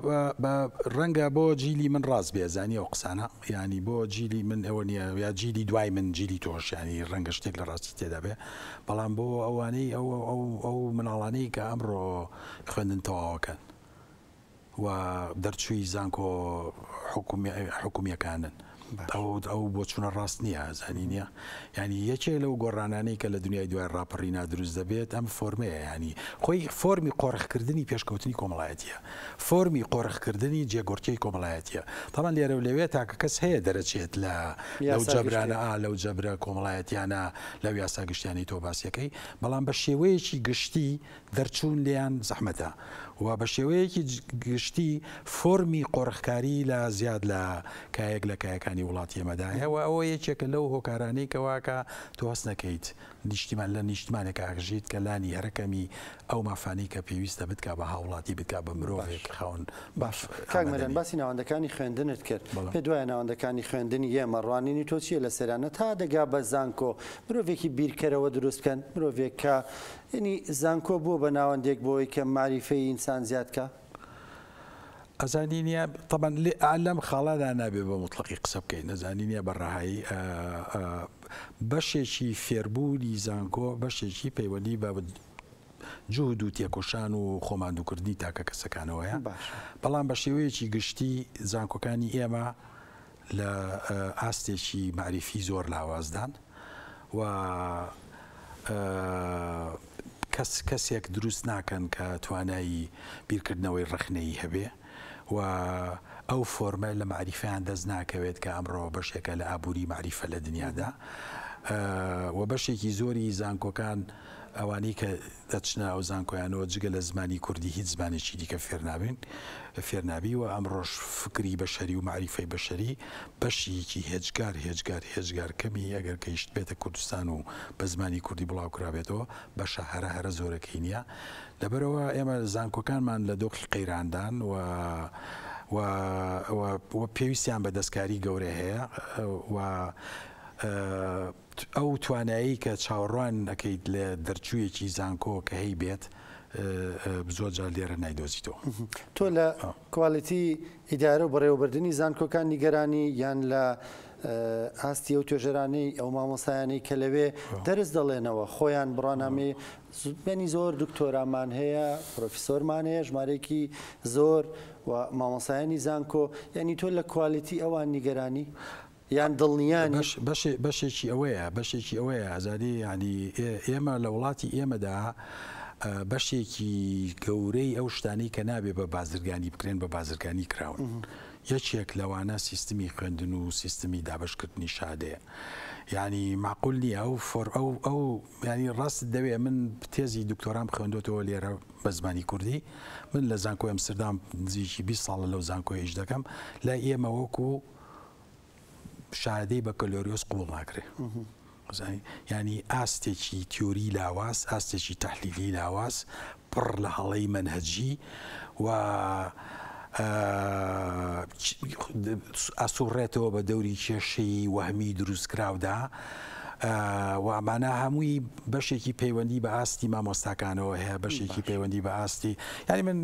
بە ڕەنگە بۆ جیلی من ڕاست بێ زانی ئەو قسانە یانی بۆ جیلی من ئەوە نییە یا جیلی دوای من جیلی تۆش یانی ڕەنگە شتێک لە ڕاستی تێدا بێ بەڵام بۆ ئەوانەی ئەو ئەو ئەو مناڵانەی کە ئەمڕۆ خوێندن تەواوەکەن و دەرچووی زانکۆ حکومییەکانن. ئەو بۆچوونە ڕاست نییە، زانی نییە. یانی یەکێک لەو گۆڕانانەی کە لە دنیای دوای ڕاپەڕینا دروست دەبێت ئەم فۆرمەیە، یانی خۆی فۆرمی قۆرخکردنی پێشکەوتنی کۆمەڵایەتییە، فۆرمی قۆرخکردنی جێگۆڕکێی کۆمەڵایەتییە. تەبعەن لێرە و لەوێ تاکە کەس هەیە دەرەچێت لە لەو جەبرانە، ئا لەو جەبرە کۆمەڵایەتییانە، لەو یاسا گشتیانەی تۆ باسیەکەی، بەڵام بە شێوەیەکی گشتی دەرچوون لێیان زەحمەتە و بە شێوەیەکی گشتی فۆرمی قۆرخکاری لە زیاد لە کایەک لە کایەکانی وڵاتی ئێمەدا هەیە و ئەوە یەکێکە لەو هۆکارانەی کە واکە تۆ هەست نەکەیت نیشتیمان لە نیشتمانێکا ئەژیت کە لانی هەرە کەمی ئەو مافانەی کە پێویستە بتکا بە هاوڵاتی بتکا بە مرۆڤێک خاوەن باش کاک مەریان باسی ناوەندەکانی خوێندنت کرد پێت وایە ناوەندەکانی خوێندنی ئێمە ڕوانینی تۆ چییە لەسەریان تا دەگا بە زانکۆ مرۆڤێکی بیرکەرەوە دروست بکەن مرۆڤێک کە یەنی زانکۆ بووە بە ناوەندێک بۆ ئەوەی کە مەعریفەی ئینسان زیاد کا؟ ئەزانی نیە تەبەن لێ ئا لەم خاڵەدا نابێ بە موتڵەقی قسە بکەین ئەزانی نیە بە ڕەهایی بەشێکی فێربوونی زانکۆ بەشێکی پەیوەندی بە جوهد و تێکۆشان و خۆماندووکردنی تاکە کەسەکانەوەیە بەڵام بە شێوەیەکی گشتی زانکۆکانی ئێمە لە ئاستێکی مەعریفی زۆر لاوازدان و کەس کەسێک دروست ناکەن کە توانایی بیرکردنەوەی ڕەخنەیی هەبێ و ئەو فۆرمە لە مەعریفەیان دەست ناکەوێت کە ئەمڕۆ بەشێکە لە ئابووری مەعریفە لە دنیادا و بەشێکی زۆری زانکۆکان ئەوانەی کە دەچنە ئەو زانکۆیانەوە جگە لە زمانی کوردی هیچ زمانێکی دیکە فێرنابین فێرنابی و ئەمڕۆش فکری بەشەری و مەعریفەی بەشەری بەشیکی هێجگار هێجگار هێجگار کەمی ئەگەر گەیشتبێتە کوردستان و بە زمانی کوردی بڵاو کرابێتەوە بەشە هەرە هەرە زۆرەکەی نییە لەبەرئەوە ئێمە زانکۆکانمان لە دۆخی قەیراندان و و و پێویستیان بە دەستکاری گەورە هەیە و ئەو توانایەی کە چاوەڕوان ئەکەیت لە دەرچوویەکی زانکۆ کە هەیبێت زۆر جار لێرە نایدۆزیتەوە. تۆ لە کوالیتی ئیدارە و بەڕێوەبردنی زانکۆکان نیگەرانی یان لە ئاستی ئەو توێژەرانەی ئەو مامۆستایانەی کە لەوێ دەرس دەڵێنەوە خۆیان بڕوانامەی یانی زۆر دکتۆرامان هەیە پرۆفیسۆرمان هەیە ژمارەیەکی زۆر و مامۆستایانی زانکۆ یانی تۆ لە کوالیتی ئەوان نیگەرانی؟ یان دڵنیا نی؟ بەشێکی ئەوەیە، بەشێکی ئەوەیە ئازادی یانی ئێمە لە وڵاتی ئێمەدا بەشێکی گەورەی ئەو شتانەی کە نابێ بە بازرگانی بکرێن بە بازرگانی کراون. یەکێک لەوانە سیستمی خوێندن و سیستمی دابەشکردنی شادەیە. یعنی معقول نییە ئەو فۆر ئەو ئەو ینی ڕاست دەوێ من تێزی دکتۆرام خوێندۆتەوە لێرە بە زمانی کوردی من لە زانکۆی ئەمستردام نزیکی 20 ساڵە لەو زانکۆی ئیش دەکەم لای ئێمە وەکو شەهادەی بەکەلۆریۆس قبوڵ ناکرێ. زانی یانی ئاستێکی تیۆری لاواز، ئاستێکی تەحلیلی لاواز، پڕ لە هەڵەی مەنهەجی و ئەسوڕێتەوە بە دەوری کێشەی وەهمی دروستکراودا و ئەمانە هەمووی بەشێکی پەیوەندی بە ئاستی مامۆستاکانەوە هەیە بەشێکی پەیوەندی بە ئاستی یعنی من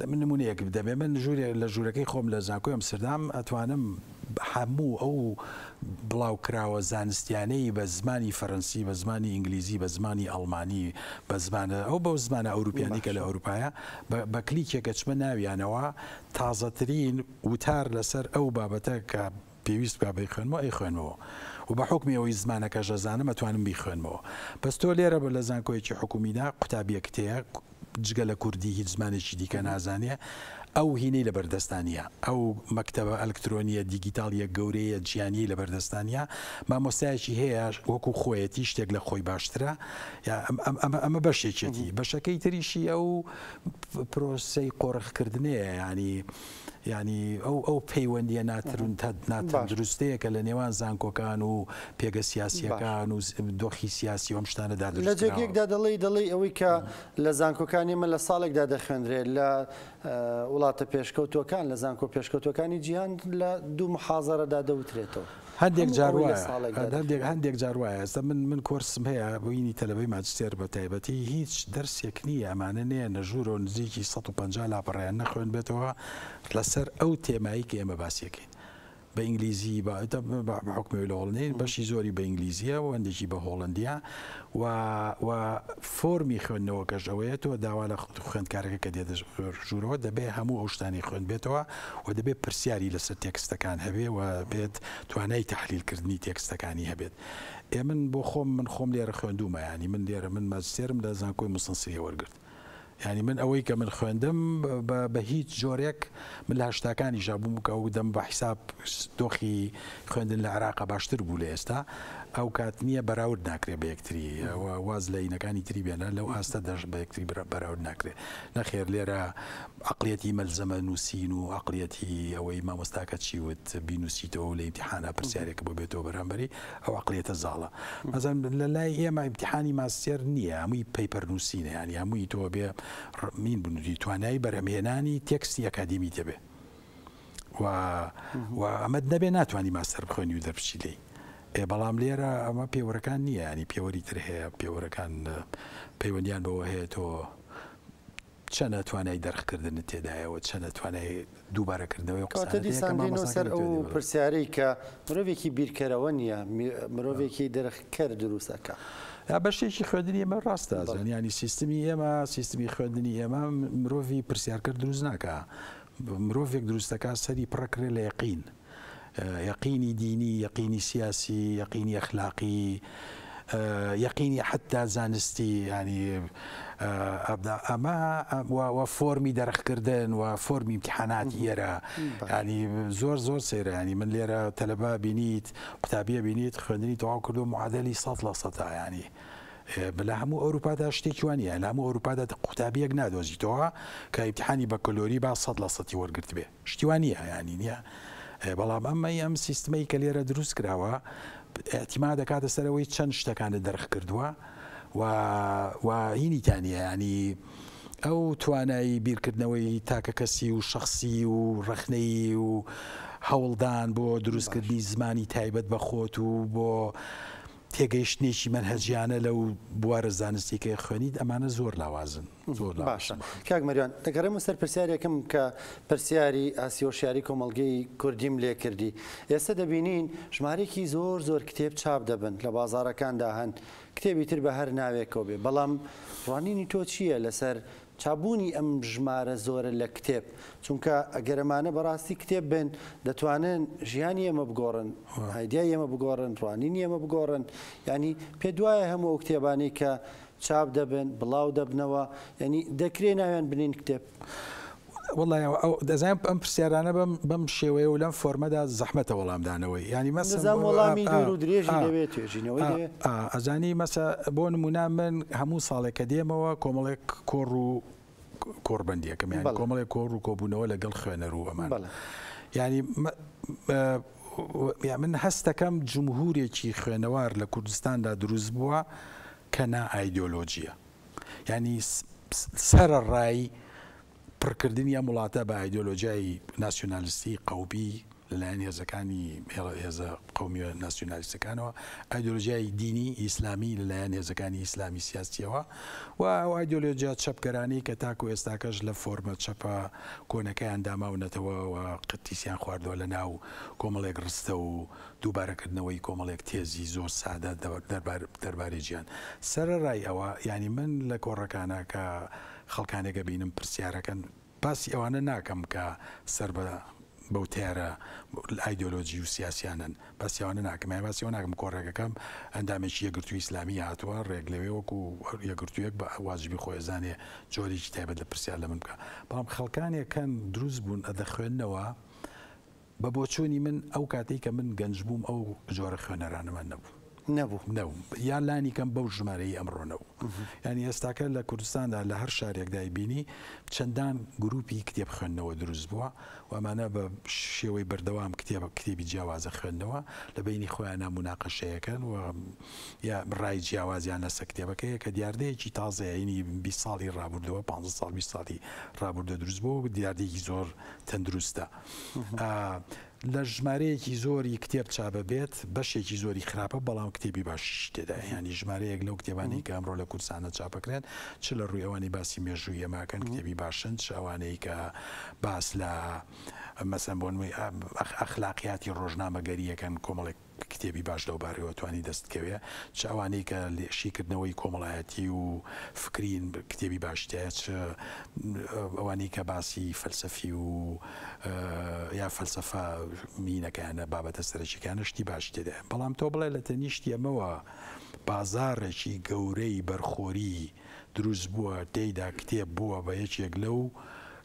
من نمونەیەک بدەمێ من ژوورێ لە ژوورەکەی خۆم لە زانکۆی ئەمستردام ئەتوانم هەموو ئەو بڵاوکراوە زانستیانەی بە زمانی فەرەنسی بە زمانی ئینگلیزی بە زمانی ئەڵمانی بە زمانە ئەو بەو زمانە ئەوروپیانی کە لە ئەوروپایە بە کلیکێک ئەچمە ناویانەوە تازەترین وتار لەسەر ئەو بابەتە کە پێویست بکا بیخوێنمەوە ئەیخوێنمەوە و بە حوکمی ئەوەی زمانەکەش ئەزانم ئەتوانم بیخوێنمەوە بەس تۆ لێرە لە زانکۆیەکی حکومیدا قوتابیەکت هەیە جگە لە کوردی هیچ زمانێکی دیکە نازانێ، ئەو هینەی لەبەردەستا نییە، ئەو مەکتەبە ئەلکترۆنییە دیگیتاڵییە گەورەیە جیهانییەی لەبەردەستا نییە، مامۆستایەکی هەیە وەکو خۆیەتی شتێک لە خۆی باشترە، یا ئەمە ئەمە بەشێکێتی، بەشەکەی تریشی ئەو پرۆسەی قۆرخکردنەیە، یانی یانی ئەو ئەو پەیوەندییە ناتەندروستەیە کە لە نێوان زانکۆکان و پێگە سیاسییەکان و دۆخی سیاسی و ئەم شتانەدا دروست لە جێگەیەکدا دەڵێی دەڵێی ئەوەی کە لە زانکۆکانی ئێمە لە ساڵێکدا دەخوێندرێت لە وڵاتە پێشکەوتووەکان لە زانکۆ پێشکەوتووەکانی جیهان لە دوو محازەرەدا دەوترێتەوە. هەندێک جار وایە هەندێک هەندێک جار وایە ئێستا من من کۆرسم هەیە بووینی تەلەبەی ماجستێر بە تایبەتی هیچ دەرسێک نییە ئەمانە نێنە ژوورەوە نزیکی 150 لاپەڕەیان نەخوێندبێتەوە لەسەر ئەو تێمایی کە ئێمە باسیەکەین بە ئینگلیزی بە حوکمی لە هۆڵندین بەشی زۆری بە ئینگلیزیە و هەندێکی بە هۆڵندیە و و فۆرمی خوێندنەوەکەش ئەوەیە تۆ داوا لە خوێندکارەکە کە دێتە ژوورەوە دەبێ هەموو ئەو شتانەی خوێندبێتەوە و دەبێ پرسیاری لەسەر تێکستەکان هەبێ و بێت توانای تەحلیلکردنی تێکستەکانی هەبێت. ئێ من بۆ خۆم من خۆم لێرە خوێندوومە یانی من لێرە من ماجستێرم لە زانکۆی موستەنسریە وەرگرت. یانی من ئەوەی کە من خوێندم بە هیچ جۆرێک من لە هەشتاکانیشا بووم کە ئەو دەم بە حیساب دۆخی خوێندن لە عێراقا باشتر بوو لە ئێستا ئەو کات نییە بەراورد ناکرێ بە یەکتری واز لە ئینەکانی تری بێنە لەو ئاستە دەش بە یەکتری بەراورد ناکرێ نەخێر لێرە عەقڵیەتی مەلزەمە نووسین و عەقڵیەتی ئەوەی مامۆستاکە چی وت بینووسیتەوە و لە ئیمتیحانا پرسیارێکە بۆ بێتەوە بەرامبەری ئەو عەقڵیەتە زاڵە مەزان لە لای ئێمە ئیمتیحانی ماستێر نییە هەمووی paper نووسینە یانی هەمووی تۆ بێ مین بنووسی توانایی بەرهەمهێنانی تێکستی ئەکادیمی دەبێ و و ئەمەت نەبێ ناتوانانی ماستەر بخوێنی و دەربچی لێی ئێ بەڵام لێرە ئەمە پێوەرەکان نییە ینی پێوەری تر هەیە پێوەرەکان پەیوەندیان بەوە هەیە تۆ چەنە توانای دەرخکردنت تێدایە و چەنە توانای دووبارەکردنەوەی ئەو کەواتە قسانەت هەیە کە دیسان دێینەوە مامۆستاکە سەر لە ئەو تۆ دێ. پرسیارەی کە مرۆڤێکی بیرکەرەوە نییە، مرۆڤێکی دەرخکەر دروست ئەکا. یا بەشێکی خوێندنی ئێمە ڕاستە بەڵێ. ئەزان یانی سیستمی ئێمە سیستمی خوێندنی ئێمە مرۆڤی پرسیارکەر دروست ناکا مرۆڤێک دروست دەکا سەری پڕەکرێ لە یەقین. یەقینی دینی، یەقینی سیاسی، یەقینی ئەخلاقی، یەقینی حەتتا زانستی، یانی ئەمە و فۆرمی دەرخکردن و فۆرمی ئیمتیحانات ئێرە ینی زۆر زۆر سەیرە ینی من لێرە تەلەبە بینیت قوتابیە بینیت خوێندنی تەواو کردو معادلی سەد لە سەدا ینی لە هەموو ئەوروپادا شتێکی وان نییە لە هەموو ئەوروپادا قوتابیەک نادۆزیتەوە کە ئیمتیحانی بەکەلۆری با سەد لە سەتی وەرگرتبێ شتی وا نییە یانی نییە بەڵام ئەمەی ئەم سیستمەی کە لێرە دروست کراوە ئیعتیماد دەکاتە سەر ئەوەی چەند شتەکانت دەرخ کردووە و و هینی تانیە ینی ئەو توانایی بیرکردنەوەی تاکەکەسی و شخصی و ڕەخنەیی و هەوڵدان بۆ دروستکردنی زمانی تایبەت بە خۆت و بۆ تێگەیشتنێکی مەنهەجیانە لەو بوارە زانستی کە خوێنیت ئەمانە زۆر لاوازن زۆر باشە کاک مەریوان دەگەڕێمە سەر پرسیارێکم کە پرسیاری ئاسیۆشیاری کۆمەڵگەی کوردیم لێ کردی ئێستا دەبینین ژمارێکی زۆر زۆر کتێب چاپ دەبن لە بازارەکاندا هەن کتێبی تر بە هەر ناوێکەوە بێ بەڵام ڕوانینی تۆ چییە لەسەر چاپبوونی ئەم ژمارە زۆرە لە کتێب، چونکە ئەگەر ئەمانە بەڕاستی کتێب بن دەتوانن ژیانی ئێمە بگۆڕن، ئایدیای ئێمە بگۆڕن، ڕوانینی ئێمە بگۆڕن، یانی پێت وایە هەموو ئەو کتێبانەی کە چاپ دەبن، بڵاو دەبنەوە، یانی دەکرێ ناویان بنێین کتێب؟ وەڵای ئەو دەزانم ئەم پرسیارانە بەم بەم شێوەیە و لەم فۆرمەدا زەحمەتە وەڵامدانەوەی یانی مەسەن دەزانم وەڵامی دوور و درێژی دەوێت توێژینەوەی دەوێت. ئەزانی مەسە بۆ نمونە من هەموو ساڵێک کە دێمەوە کۆمەڵێک کۆڕ و کۆڕبەندیەکەم یانی کۆمەڵێک کۆڕ و کۆبوونەوە لەگەڵ خوێنەر و ئەمان یانی من هەستەکەم جمهورێکی خوێنەوار لە کوردستاندا دروست بووە کە نا ئایدۆلۆژیە یانی سەرەڕای پڕکردنی ئەم وڵاتە بە ئایدۆلۆژیای ناسیۆنالیستی قەومی لەلایەن هێزەکانی هێزە قەومیە ناسیۆنالیستەکانەوە، ئایدۆلۆژیای دینی ئیسلامی لەلایەن هێزەکانی ئیسلامی سیاسیەوە و ئەو ئایدۆلۆژیا چەپگەرانەی کە تاکو ئێستاکەش لە فۆرمە چەپە کۆنەکەیاندا ماونەتەوە و قتیسیان خواردووە لە ناو کۆمەڵێک ڕستە و دووبارەکردنەوەی کۆمەڵێک تێزی زۆر سادە دەربارەی جیهان. سەرەڕای ئەوە یانی من لە کۆڕەکانا کە خەڵکانێک ئەبینم پرسیارەکەن باسی ئەوانە ناکەم کە سەر بە بەو تەیارە ئایدۆلۆجی و سیاسیانەن باسی ئەوانە ناکەم یان باسی ئەوە ناکەم کۆڕێکەکەم ئەندامێکی یەکگرتووی ئیسلامی هاتووە ڕێک لەوێ وەکو یەکگرتوویەک بە واجبی خۆی ئەزانێ جۆرێکی تایبەت لە پرسیار لە من بکا بەڵام خەڵکانێک هەن دروست بوون ئەدەخوێننەوە بە بۆچوونی من ئەو کاتەی کە من گەنج بووم ئەو جۆرە خوێنەرانەمان نەبوو. نەبوو. نەبوو یان لانی کەم بەو ژمارەی ئەمڕۆ نەبوو. یانی ئێستاکە لە کوردستاندا لە هەر شارێکدا بینی چەندان گروپی کتێب خوێندنەوە دروست بووە و ئەمانە بە شێوەی بەردەوام کتێب کتێبی جیاوازە خوێندنەوە لە بەینی خۆیانە موناقەشەیەکەن و یا ڕای جیاوازیان لەسەر کتێبەکەیە کە دیاردەیەکی تازەیە یعنی 20 ساڵی ڕابردووە 15 ساڵ 20 ساڵی ڕابردووە دروست بووە و دیاردەیەکی زۆر تەندروستە. لە ژمارەیەکی زۆری کتێب چاپ بێت بەشێکی زۆری خراپە بەڵام کتێبی باشیشی تێدایە یانی ژمارەیەک لەو کتێبانەی کە ئەمڕۆ لە کوردستانە چاپەکرێن چ لە ڕووی ئەوانەی باسی مێژووی ئێمەکەن کتێبی باشن چ ئەوانەی کە باس لە مەسەن بۆ نموونە ئەخلاقیاتی ڕۆژنامەگەرییەکەن کۆمەڵێک کتێبی باش لەو بارەیەوە توانی دەست کەوێ، چ ئەوانەی کە شیکردنەوەی کۆمەڵایەتی و فکرین کتێبی باشی تیایە، چ ئەوانەی کە باسی فەلسەفی و یا فەلسەفە مینەکەیانە بابەتە سەرەکیەکانە شتی باشی تێدایە. بەڵام تۆ بڵێ لە تەنیشتی ئەمەوە بازاڕێکی گەورەی بەرخۆری دروست بووە تێیدا کتێب بووە بە یەکێک لەو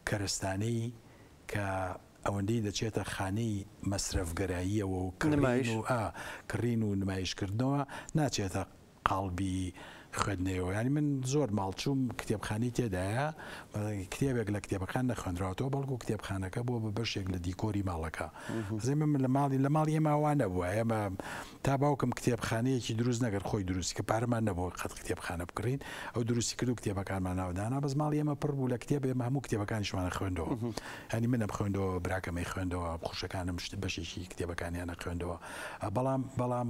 کەرەستانەی کە ئەوەندەی دەچێتە خانەی مەسرەفگەراییەوە و کڕین و ئا کڕین و نمایشکردنەوە ناچێتە قاڵبی خوێندنەوە یانی من زۆر ماڵ چووم کتێبخانەی تێدایە کتێبێک لە کتێبەکان نەخوێنراوەتەوە بەڵکو کتێبخانەکە بووە بە بەشێک لە دیکۆری ماڵەکە من لە ماڵی لە ماڵی ئێمە وا نەبووە ئێمە تا باوکم کتێبخانەیەکی دروست نەکرد خۆی دروستی کرد پارەمان نەبوو قەت کتێبخانە بکڕین ئەو دروستی کرد و کتێبەکانمان ناودانا بەس ماڵی ئێمە پڕ بوو لە کتێب ئێمە هەموو کتێبەکانیشمانە خوێندەوە هەنی منم خوێندەوە براکەمەی خوێندەوە خوشەکانم شت بەشێکی کتێبەکانیانە خوێندەوە بەڵام بەڵام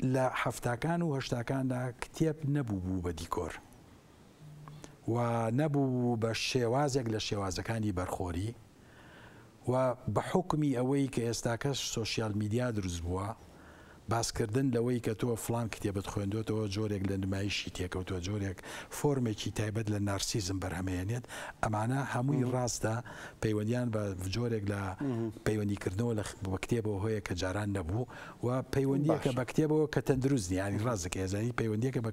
لە حەفتاکان و هەشتاکاندا کتێب نەبوو بوو بە دیکۆر و نەبوو بوو بە شێوازێک لە شێوازەکانی بەرخۆری و بە حوکمی ئەوەی کە ئێستاکەش سۆشیال میدیا دروست بووە، باسکردن لەوەی کە تۆ فڵان کتێبت خوێندۆتەوە جۆرێک لە نمایشی تێکەوتووە، جۆرێک فۆرمێکی تایبەت لە نارسیزم بەرهەمەیەنێت، ئەمانە هەمووی ڕاستە پەیوەندیان بە جۆرێک لە پەیوەندیکردنەوە لە بە کتێبەوە هەیە کە جاران نەبوو و پەیوەندییەکە بە کتێبەوە کە تەندروست نییە، یانی ڕاست دەکەی ئەزانی پەیوەندییەکە بە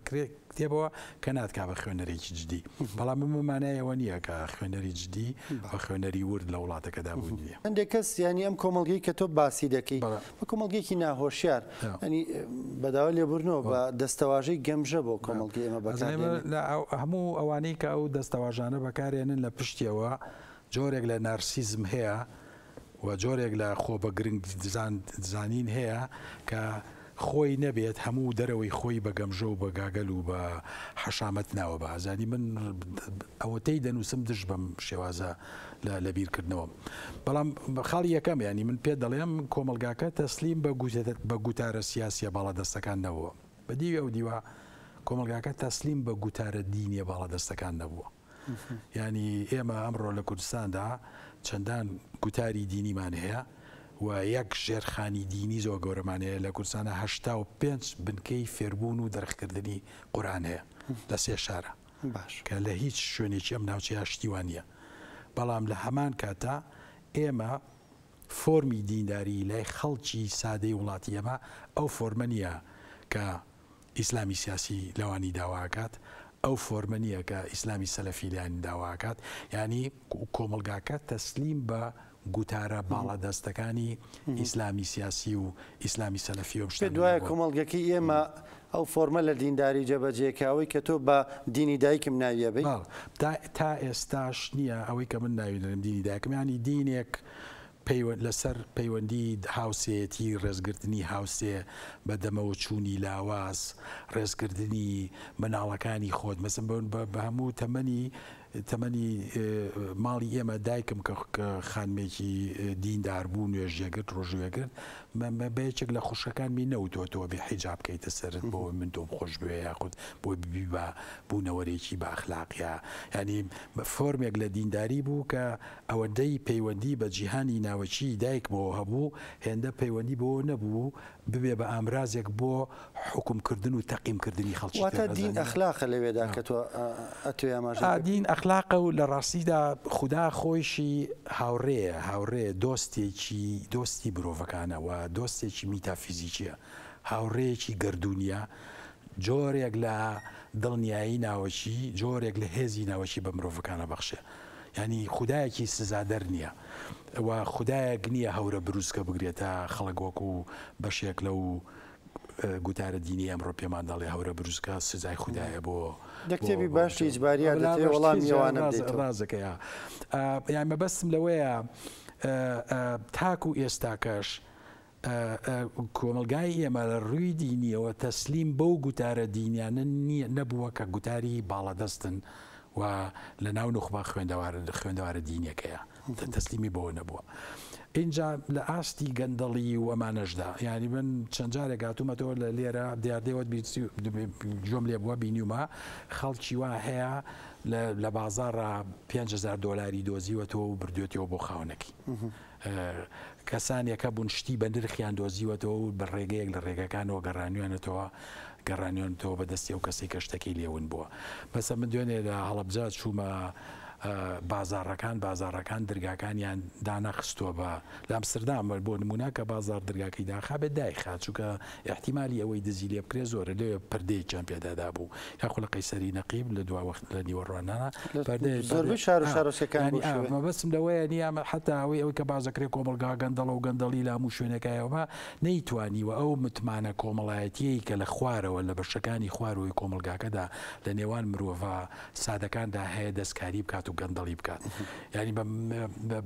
کتێبەوە کە ناتکا بە خوێنەرێکی جدی، بەڵام ئەمە مانای ئەوە نییە کە خوێنەری جدی و خوێنەری ورد لە وڵاتەکەدا بوونی نییە. هەندێک کەس یانی ئەم کۆمەڵگەی کە تۆ باسی دەکەی بە کۆمەڵگەیەکی ناهۆشیار یانی بە داوای لێبوردنەوە بە دەستەواژەی گەمژە بۆ کۆمەڵگەی ئێمە بەکار دێنن. هەموو ئەوانەی کە ئەو دەستەواژانە بەکارێنن لە پشتیەوە جۆرێک لە نارسیزم هەیە و جۆرێک لە خۆ بە گرنگ زانین هەیە کە خۆی نەبێت هەموو دەرەوەی خۆی بە گەمژە و بە گاگەل و بە حەشامەت ناوە بە ئازادی من ئەوەتەی دەنووسم دژ بەم شێوازە لە لە بیرکردنەوەم بەڵام خاڵی یەکەم ینی من پێ دەڵێم کۆمەڵگاکە تەسلیم بە بە گوتارە سیاسیە باڵادەستەکان نەبووە بە دیوی ئەو دیوە کۆمەڵگاکە تەسلیم بە گوتارە دینیە باڵادەستەکان نەبووە یانی ئێمە ئەمڕۆ لە کوردستاندا چەندان گوتاری دینیمان هەیە و یەک ژێرخانی دینی زۆر گەورەمان هەیە لە کوردستانە 85 بنکەی فێربوون و دەرخکردنی قورئان هەیە لە سێ شارە. باش. کە لە هیچ شوێنێکی ئەم ناوچەیە شتی وا نییە. بەڵام لە هەمان کاتا ئێمە فۆرمی دینداری لای خەڵکی سادەی وڵاتی ئێمە ئەو فۆرمە نییە کە ئیسلامی سیاسی لەوانی داوا ئەکات، ئەو فۆرمە نییە کە ئیسلامی سەلەفی لایانی داوا ئەکات، یانی کۆمەڵگاکە تەسلیم بە گوتارە باڵادەستەکانی ئیسلامی سیاسی و ئیسلامی سەلەفی و ئەم پێت شتانە وایە نەبووە. کۆمەڵگەکەی ئێمە ئەو فۆرمە لە دینداری جێبەجێ کە ئەوەی کە تۆ بە دینی دایکم ناوی ئەبەی؟ بەڵێ تا تا ئێستاش نییە ئەوەی کە من ناوی دەنێم دینی دایکم یانی دینێک پەیوەند لەسەر پەیوەندی هاوسێیەتی، ڕێزگرتنی هاوسێ، بە دەمەوە چوونی لاواز، ڕێزکردنی مناڵەکانی خۆت، مەسەن بە هەموو تەمەنی تەمەنی ماڵی ئێمە دایکم کە خانمێکی دیندار بوو نوێژێگرت ڕۆژوێگرت بە یەکێک لە خوشکەکانمی نەوتووە تۆ بێ حیجاب بکەیتە سەرت بۆ من تۆم خۆش بوێ یاخود بۆ ببی بە بوونەوەرێکی بە ئەخلاقیا یانی فۆرمێک لە دینداری بوو کە ئەوەندەی پەیوەندی بە جیهانی ناوەکیی دایکمەوە هەبوو، هێندە پەیوەندی بەوە نەبوو ببێ بە ئامرازێک بۆ حوکم کردن و تەقیم کردنی خەڵکی تر. واتە دین ئەزانی؟ ئەخلاقە لەوێدا کە تۆ ئەتوێ ئاماژەی پێ بکەی. دین ئەخلاقە و لە ڕاستیدا خودا خۆیشی هاوڕێیە، هاوڕێ، دۆستێکی، دۆستی مرۆڤەکانە و دۆستێکی میتافیزیکییە، هاوڕێیەکی گەردوونییە، جۆرێک لە دڵنیایی ناوەکی، جۆرێک لە هێزی ناوەکی بە مرۆڤەکان ئەبەخشێ. یانی خودایەکی سزادەر نییە و خودایەک نییە هەورە بروسکە بگرێت تا خەڵک وەکو بەشێک لەو گوتارە دینی ئەمڕۆ پێمان دەڵێ هەورە بروسکە سزای خودایە بۆ لە کتێبی باشی ئیجباریە دەتەوێ وەڵامی ئەوانە بدەیتەوە. ڕازەکەیە یان مەبەستم لەوەیە تاکو ئێستاکەش کۆمەڵگای ئێمە لە ڕووی دینییەوە تەسلیم بەو گوتارە دینیانە نییە نەبووە کە گوتاری باڵادەستن و لە ناو نوخبە خوێندەوارە خوێندەوارە دینیەکەیە تەسلیمی بەوە نەبووە. ئینجا لە ئاستی گەندەڵی و ئەمانەشدا یانی من چەند جارێک هاتوومەتەوە لە لێرە دیاردەیەوە گوێم لێ بووە بینیومە خەڵکی وا هەیە لە بازاڕا 5000 دۆلاری دۆزیوەتەوە و بردوێتەوە بۆ خاوەنەکەی. کەسانێک هەبوون شتی بە نرخیان دۆزیوەتەوە و بە ڕێگەیەک لە ڕێگەکانەوە گەڕانویانەتەوە گەڕانیانەتەوە بە دەستی ئەو کەسەی کە شتەکەی لێ ون بووە. مەسەن من دوێنێ لە هەڵەبجە چوومە بازاڕەکان، بازاڕەکان درگاکانیان دانەخستووە بە لە ئەمستردام بۆ نموونە کە بازاڕ درگاکەی داخابێت دایخا چونکە ئیحتیمالی ئەوەی دزی لێ بکرێت زۆرە لەوێ پەردەیەکیان پێدا دابوو یاخۆ لە قەیسەری نەقیب لە دوا وەخت لە نیوەڕۆنانە پەردەیە زۆربەی شار و شارۆچکەکان یانی ئا مەبەستم لەوەیە نییە حەتا ئەوەی ئەوەی کە باس دەکرێت کۆمەڵگا گەندەڵە و گەندەڵی لە هەموو شوێنێکایە ئەمە نەیتوانیوە ئەو متمانە کۆمەڵایەتییەی کە لە خوارەوە لە بەشەکانی خوارەوەی کۆمەڵگاکەدا لە نێوان مرۆڤە سادەکاندا هەیە دەستکاری بکات و گەندەڵی بکات یانی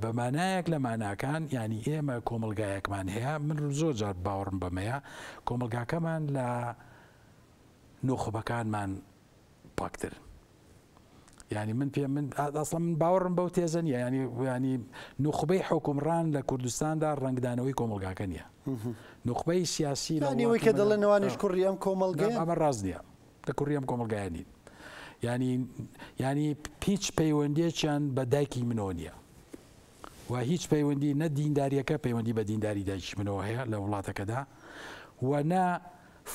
بە مانایەک لە ماناکان یانی ئێمە کۆمەڵگایەکمان هەیە من زۆر جار باوەڕم بەمەیە کۆمەڵگاکەمان لە نوخبەکانمان پاکترن یعنی من پێ من ئەسڵا من باوەڕم بەو تێزە نییە ینی ینی نوخبەی حکومڕان لە کوردستاندا ڕەنگدانەوەی کۆمەلگاکە نییە نوخبەی سیاسی لە ئەوەی کە دەڵێن نوانیش کوڕی ئەم کۆمەڵگەیە ئەمە ڕاست نییە لە کوڕی ئەم کۆمەلگایە نین ینی ینی هیچ پەیوەندیەکیان بە دایکی منەوە نییە و هیچ پەیوەندی نە دینداریەکە پەیوەندی بە دینداری دایکی منەوە هەیە لە وڵاتەکەدا و نە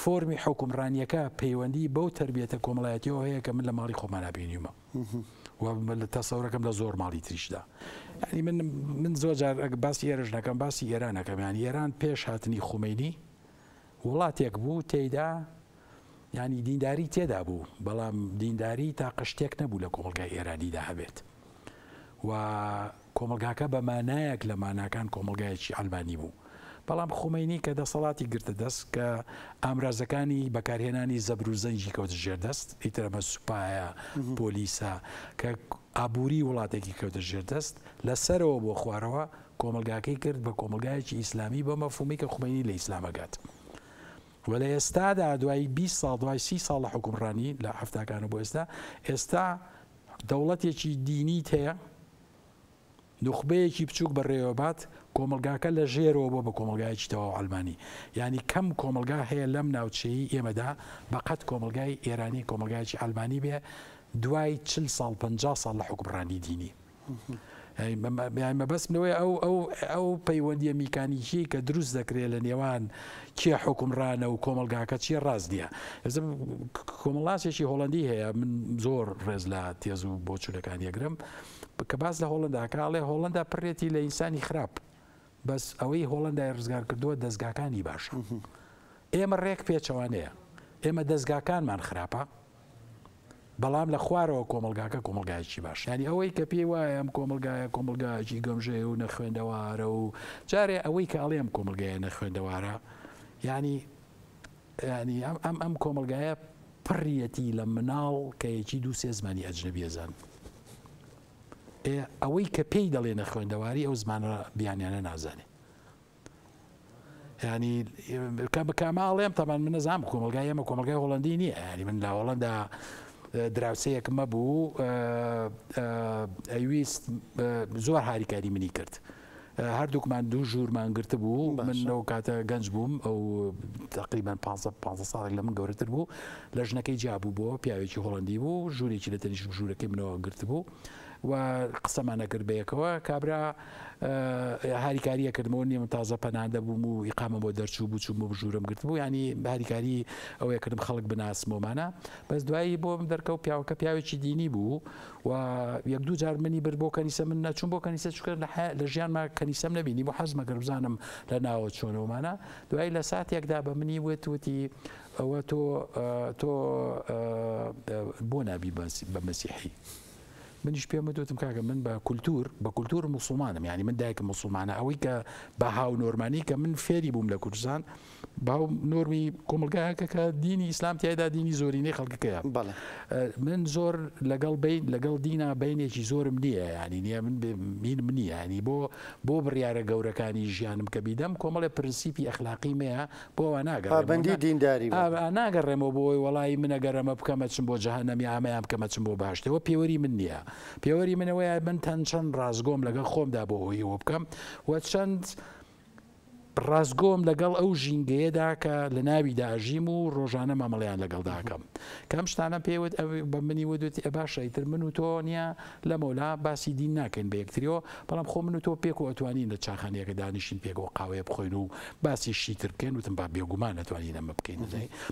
فۆرمی حوکمڕانییەکە پەیوەندی بەو تەربیەتە کۆمەڵایەتیەوە هەیە کە من لە ماڵی خۆمانا بینیومە و تەسەورەکەم لە زۆر ماڵی تریشدا. یعنی من من زۆر جار باسی ئێرەش نەکەم باسی ئێران ئەکەم یعنی ئێران پێش هاتنی خومەینی وڵاتێک بوو تێیدا یعنی دینداری تێدا بوو بەڵام دینداری تاقە شتێک نەبوو لە کۆمەڵگای ئێرانیدا هەبێت و کۆمەڵگاکە بە مانایەک لە ماناکان کۆمەڵگایەکی عەلمانی بوو. بەڵام خومەینی کە دەسەڵاتی گرتە دەست، کە ئامرازەکانی بەکارهێنانی زەبر و زەنگی کەوتە ژێر دەست، ئیتر ئەمە سوپایە، پۆلیسە، کە ئابووری وڵاتێکی کەوتە ژێر دەست، لە سەرەوە بۆ خوارەوە کۆمەڵگاکەی کرد بە کۆمەڵگایەکی ئیسلامی بەو مەفهومەی کە خومەینی لە ئیسلام ئەگات. و لە ئێستادا دوای 20 ساڵ، دوای 30 ساڵ لە حوکمڕانی لە حەفتاکانەوە بۆ ئێستا، ئێستا دەوڵەتێکی دینیت هەیە، نوخبەیەکی بچووک بەڕێوەبات، کۆمەڵگاکە لە ژێرەوە بۆ بە کۆمەڵگایەکی تەواو عەلمانی. یانی کەم کۆمەڵگا هەیە لەم ناوچەیەی ئێمەدا بە قەد کۆمەڵگای ئێرانی کۆمەڵگایەکی عەلمانی بێ دوای 40 ساڵ 50 ساڵ لە حوکمڕانی دینی. مەبەستم لەوەیە ئەو ئەو ئەو پەیوەندیە میکانیکی کە دروست دەکرێت لە نێوان کێ حوکمڕانە و کۆمەڵگاکە چیە ڕاست نییە. ئێستا کۆمەڵناسێکی هۆڵەندی هەیە من زۆر ڕێز لە تێز و بۆچوونەکانی ئەگرم کە باس لە هۆڵەندا ئەکا ئەڵێ هۆڵەندا پڕێتی لە ئینسانی خراپ بەس ئەوەی هۆڵەندای ڕزگار کردووە دەزگاکانی باشە. ئێمە ڕێک پێچەوانەیە ئێمە دەزگاکانمان خراپە بەڵام لە خوارەوە کۆمەڵگاکە کۆمەڵگایەکی باش یانی ئەوەی کە پێی وایە ئەم کۆمەڵگایە کۆمەڵگایەکی گەمژەیە و نەخوێندەوارە و جارێ ئەوەی کە ئەڵێ ئەم کۆمەڵگایە نەخوێندەوارە یانی ینی ئەم ئەم ئەم کۆمەڵگایە پڕیەتی لە مناڵ کە یەکی دوو سێ زمانی ئەجنەبی ئەزان ئەوەی کە پێی دەڵێ نەخوێندەواری ئەو زمانە بیانیانە نازانێ ینی کە بکەمە ئەڵێم تەمان من نەزانام کۆمەلگای ئێمە کۆمەلگای هۆڵندی نییە ینی من لە هۆڵندا دراوسەیەکم مەبوو ئەویست زۆر هاریکاری منی کرد. هەردووکمان دوو ژوورمان گرتبوو من لەو کاتە گەنج بووم ئەو تقریبان 15 ساڵێک لە من گەورەتر بوو لە ژنەکەی جیابوو بۆ پیاوێکی هۆڵندی بوو ژوورێکی لە تەنیشت ژوورەکەی منەوە گرتبوو و قسەمان ئەکرد بەیەکەوە کابرا هاریکاری ئەکردمەوە نیە من تازە پەناندە بووم و ئیقامە بۆ دەرچوو بوو چووم بۆ ژوورم گرتبوو ینی هاریکاری ئەوەیە کردم خەڵک بناسمەوەمانە بەس دوایی بۆم دەرکەوت پیاوەکە پیاوێکی دینی بوو و یەک دوو جار منی برد بۆ کەنیسە من نەچوم بۆ کەنیسە چکە لە ژیانما کەنیسەم نەبینی بۆ حەزمە کرد بزانم لە ناوە چۆنەوەمانە دوایی لە ساتێکدا بە منی وت وتی ئەوە تۆ تۆ بۆ نابی بە مەسیحی منیش پێم وت وتم کاکە من بە کولتور بە کولتور موسڵمانم یعنی من دایکم موسڵمانە ئەوەی کە بە هاو نۆرمانی کە من فێری بووم لە کوردستان باو نۆرمی کۆمەلگایەکە کە دینی ئیسلام تیایدا دینی زۆرینەی خەڵکەکەیە من زۆر لەگەڵ بین لەگەڵ دینا بینێکی زۆرم نییە ینی نییە من مین منی ینی بۆ بۆ بڕیارە گەورەکانی ژیانم کە بیدەم کۆمەڵێ پرنسیپی ئەخلاقی مەیە بۆ وا ناگەڕێمەوە. پابەندی دینداری بوو. ئا ناگەڕێمەوە بۆ ئەوەی وەڵایی من ئەگەر ئەمە بکەم ئەچم بۆ جەهەنەم یا ئەمەیان بکەم ئەچم بۆ بەهەشت ئەوە پێوەری من نییە. پێوەری من ئەوەیە من تەن چەند ڕاستگۆم لەگەڵ خۆمدا بۆ ئەوەی ئەوە بکەم و چەند ڕاستگۆم لەگەڵ ئەو ژینگەیەدا کە لە ناویدا ئەژیم و ڕۆژانە مامەڵەیان لەگەڵدا ئەکەم. کە ئەم شتانەم پێ وت ئەو بە منی وت وتی ئە باشە ئیتر من و تۆ نییە لەمەولا باسی دین ناکەین بە یەکتریەوە بەڵام خۆ من و تۆ پێکەوە ئەتوانین لە چاخانەیەکە دانیشین پێکەوە قاوەیە بخۆین و باسی شتی تر بکەین وتم با بێگومان ئەتوانین ئەمە بکەین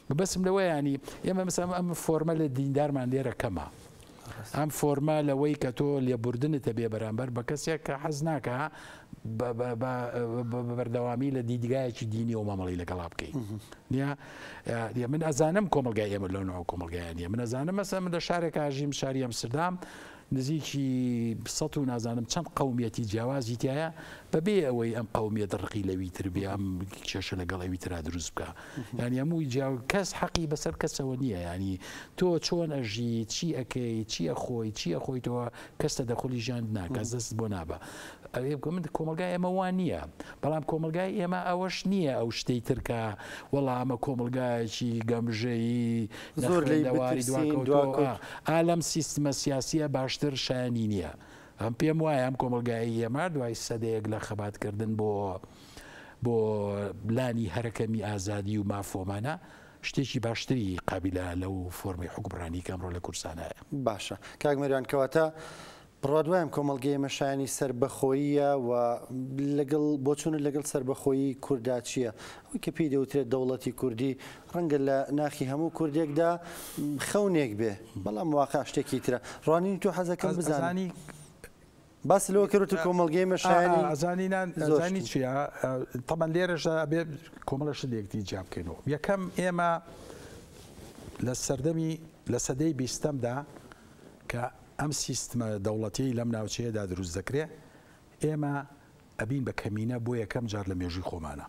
مەبەستم لەوەیە ینی ئێمە مەسەلەن ئەم فۆرمە لە دیندارمان لێرە کەمە ئەم فۆرمە لەوەی کە تۆ لێبوردنت هەبێ بەرامبەر بە کەسێک کە حەز ناکا بە بەردەوامی لە دیدگایەکی دینیەوە مامەڵەی لەگەڵا بکەی نیە من ئەزانم کۆمەلگای ئێمە لەو ناو کۆمەلگایە نیە من ئەزانم مەسە من لە شارێک ئاژیم شاری ئەمسردام نزیکی سە و نازانم چەند قومیەتی جیاوازی تایە بەبێ ئەوەی ئەم قومیەت ڕقی لەوی تر بێ ئەم کێشە لەگەڵ ئەوی ترا دروست بکە یانی هەمووی جیا کەس حەقی بەسەر کەسەوە نییە ینی تۆ چۆن ئەژی چی ئەەکەی چی ئەخۆی چی ئەخۆیتەوە کەس تەدەخولی ژیانت ناکە دەست بۆ نابە ئەوێ من کۆمەلگای ئێمە وان نییە بەڵام کۆمەلگای ئێمە ئەوەش نییە ئەو شتەی ترکە وەڵامە کۆمەلگایەکی گەمژەیی زۆر لەواری دواکەوتووە ئالەم سیستمە سیاسیە باشتر شایانی نییە ئەم پێم وایە ئەم کۆمەلگای ئێمە دوای سەدەیەک لە خەباتکردن بۆ بۆ لانی هەرەکەمی ئازادی و مافۆمانە شتێکی باشتری قابیلە لەو فۆرمەی حوکمڕانی کە ئەمڕۆ لە کوردستان هەیە. باشە کاک مەریوان کەواتە بڕوات وایە ئەم کۆمەڵگەی ئێمە شایانی سەربەخۆییە و لەگەڵ بۆچوونت لەگەڵ سەربەخۆیی کورددا چییە؟ ئەوەی کە پێی دەوترێت دەوڵەتی کوردی ڕەنگە لە ناخی هەموو کوردێکدا خەونێک بێ بەڵام واقع شتێکی ترە ڕوانینی تۆ حەزەکەم بزانم. باست لەوە کرد و کۆمەڵگەی ئێمە شایانی ئەزانی نان زۆر ئەزانی شتن. چییە تەبەن لێرەشدا ئەبێ کۆمەڵە شت لە یەکتری جیا بکەینەوە یەکەم ئێمە لە سەردەمی لە سەدەی بیستەمدا کە ئەم سیستمە دەوڵەتیی لەم ناوچەیەدا دروست دەکرێ ئێمە ئەبین بە کەمینە بۆ یەکەم جار لە مێژووی خۆمانە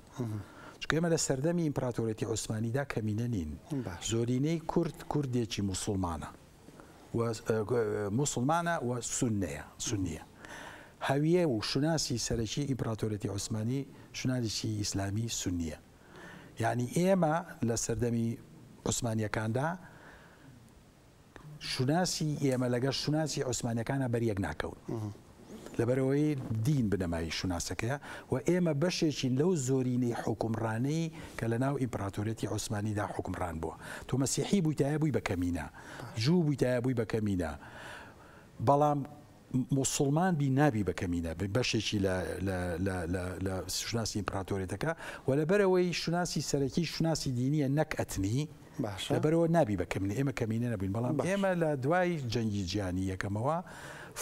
چونکە ئێمە لە سەردەمی ئیمپراتۆرێتی عوسمانیدا کەمینە نین زۆرینەی کورد کوردێکی موسڵمانە و موسڵمانە و سوننەیە، سوننییە. هەویە و شوناسی سەرەکی ئیمپراتۆریەتی عوسمانی شوناسی ئیسلامی سوننییە. یانی ئێمە لە سەردەمی عوسمانییەکاندا شوناسی ئێمە لەگەڵ شوناسی عوسمانییەکانا بەریەک ناکەون. لەبەرئەوەی دین بنەمای شوناسەکەیە و ئێمە بەشێکین لەو زۆرینەی حوکمڕانەی کە لەناو ئیمپڕاتۆریەتی عوسمانیدا حوکمڕان بووە. تۆ مەسیحی بوویتایە بووی بە کەمینە، جوو بوویتایە بووی بە کەمینە، بەڵام موسڵمان بی نابی بە کەمینە بەشێکی لە لە لە لە لە شوناسی ئیمپراتۆریەتەکە و لەبەرئەوەی شوناسی سەرەکی شوناسی دینیە نەک ئەتنی باشە. لەبەرئەوە نابی بە کەمینە ئێمە کەمینە نەبووین بەڵام باشە. ئێمە لە دوای جەنگی جیهانی یەکەمەوە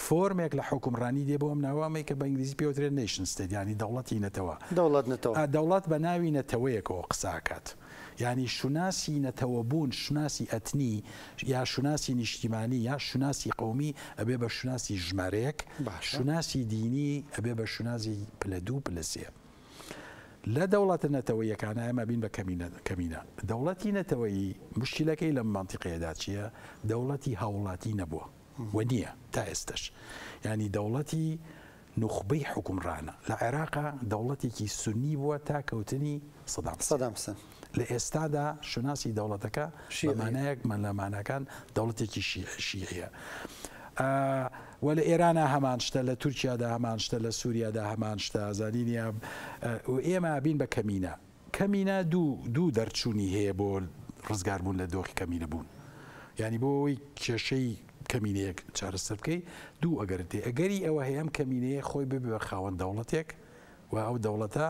فۆرمێک لە حوکمڕانی دێ بۆ ئەم ناوە ئەمەی کە بە ئینگلیزی پێ وترێت nation state یانی دەوڵەتی نەتەوە دەوڵەت نەتەوە. دەوڵەت بە ناوی نەتەوەیەکەوە قسە ئەکات. یانی شوناسی نەتەوەبوون، شوناسی ئەتنی یا شوناسی نیشتیمانی یا شوناسی قەومی ئەبێ بە شوناسی ژمارەیەک، شوناسی دینی ئەبێ بە شوناسی پلە دوو پلە سێ. لە دەوڵەتە نەتەوەییەکانا ئێمە ئەبین بە کەمینە کەمینە. دەوڵەتی نەتەوەیی موشکیلەکەی لەم مەنتیقەیەدا چییە؟ دەوڵەتی هاووڵاتی نەبووە و نییە تا ئێستەش. یانی دەوڵەتی نوخبەی حوکمڕانە. لە عێراقا دەوڵەتێکی سوننی بووە تا کەوتنی سەدام حسێن. سەدام حسێن. لە ئێستادا شوناسی دەوڵەتەکە بە شیعییە. مانایەک لە ماناکان دەوڵەتێکی شیعییە. و لە ئێرانا هەمان شتە، لە تورکیادا هەمان شتە، لە سوریادا هەمان شتە، ئەزانی نییە و ئێمە ئەبین بە کەمینە. کەمینە دوو دەرچوونی هەیە بۆ ڕزگاربوون لە دۆخی کەمینەبوون. یانی بۆ ئەوەی کێشەی کەمینەیەک چارەسەر بکەی دوو ئەگەرت هەیە، ئەگەری ئەوە هەیە ئەم کەمینەیە خۆی ببێ بە خاوەن دەوڵەتێک و ئەو دەوڵەتە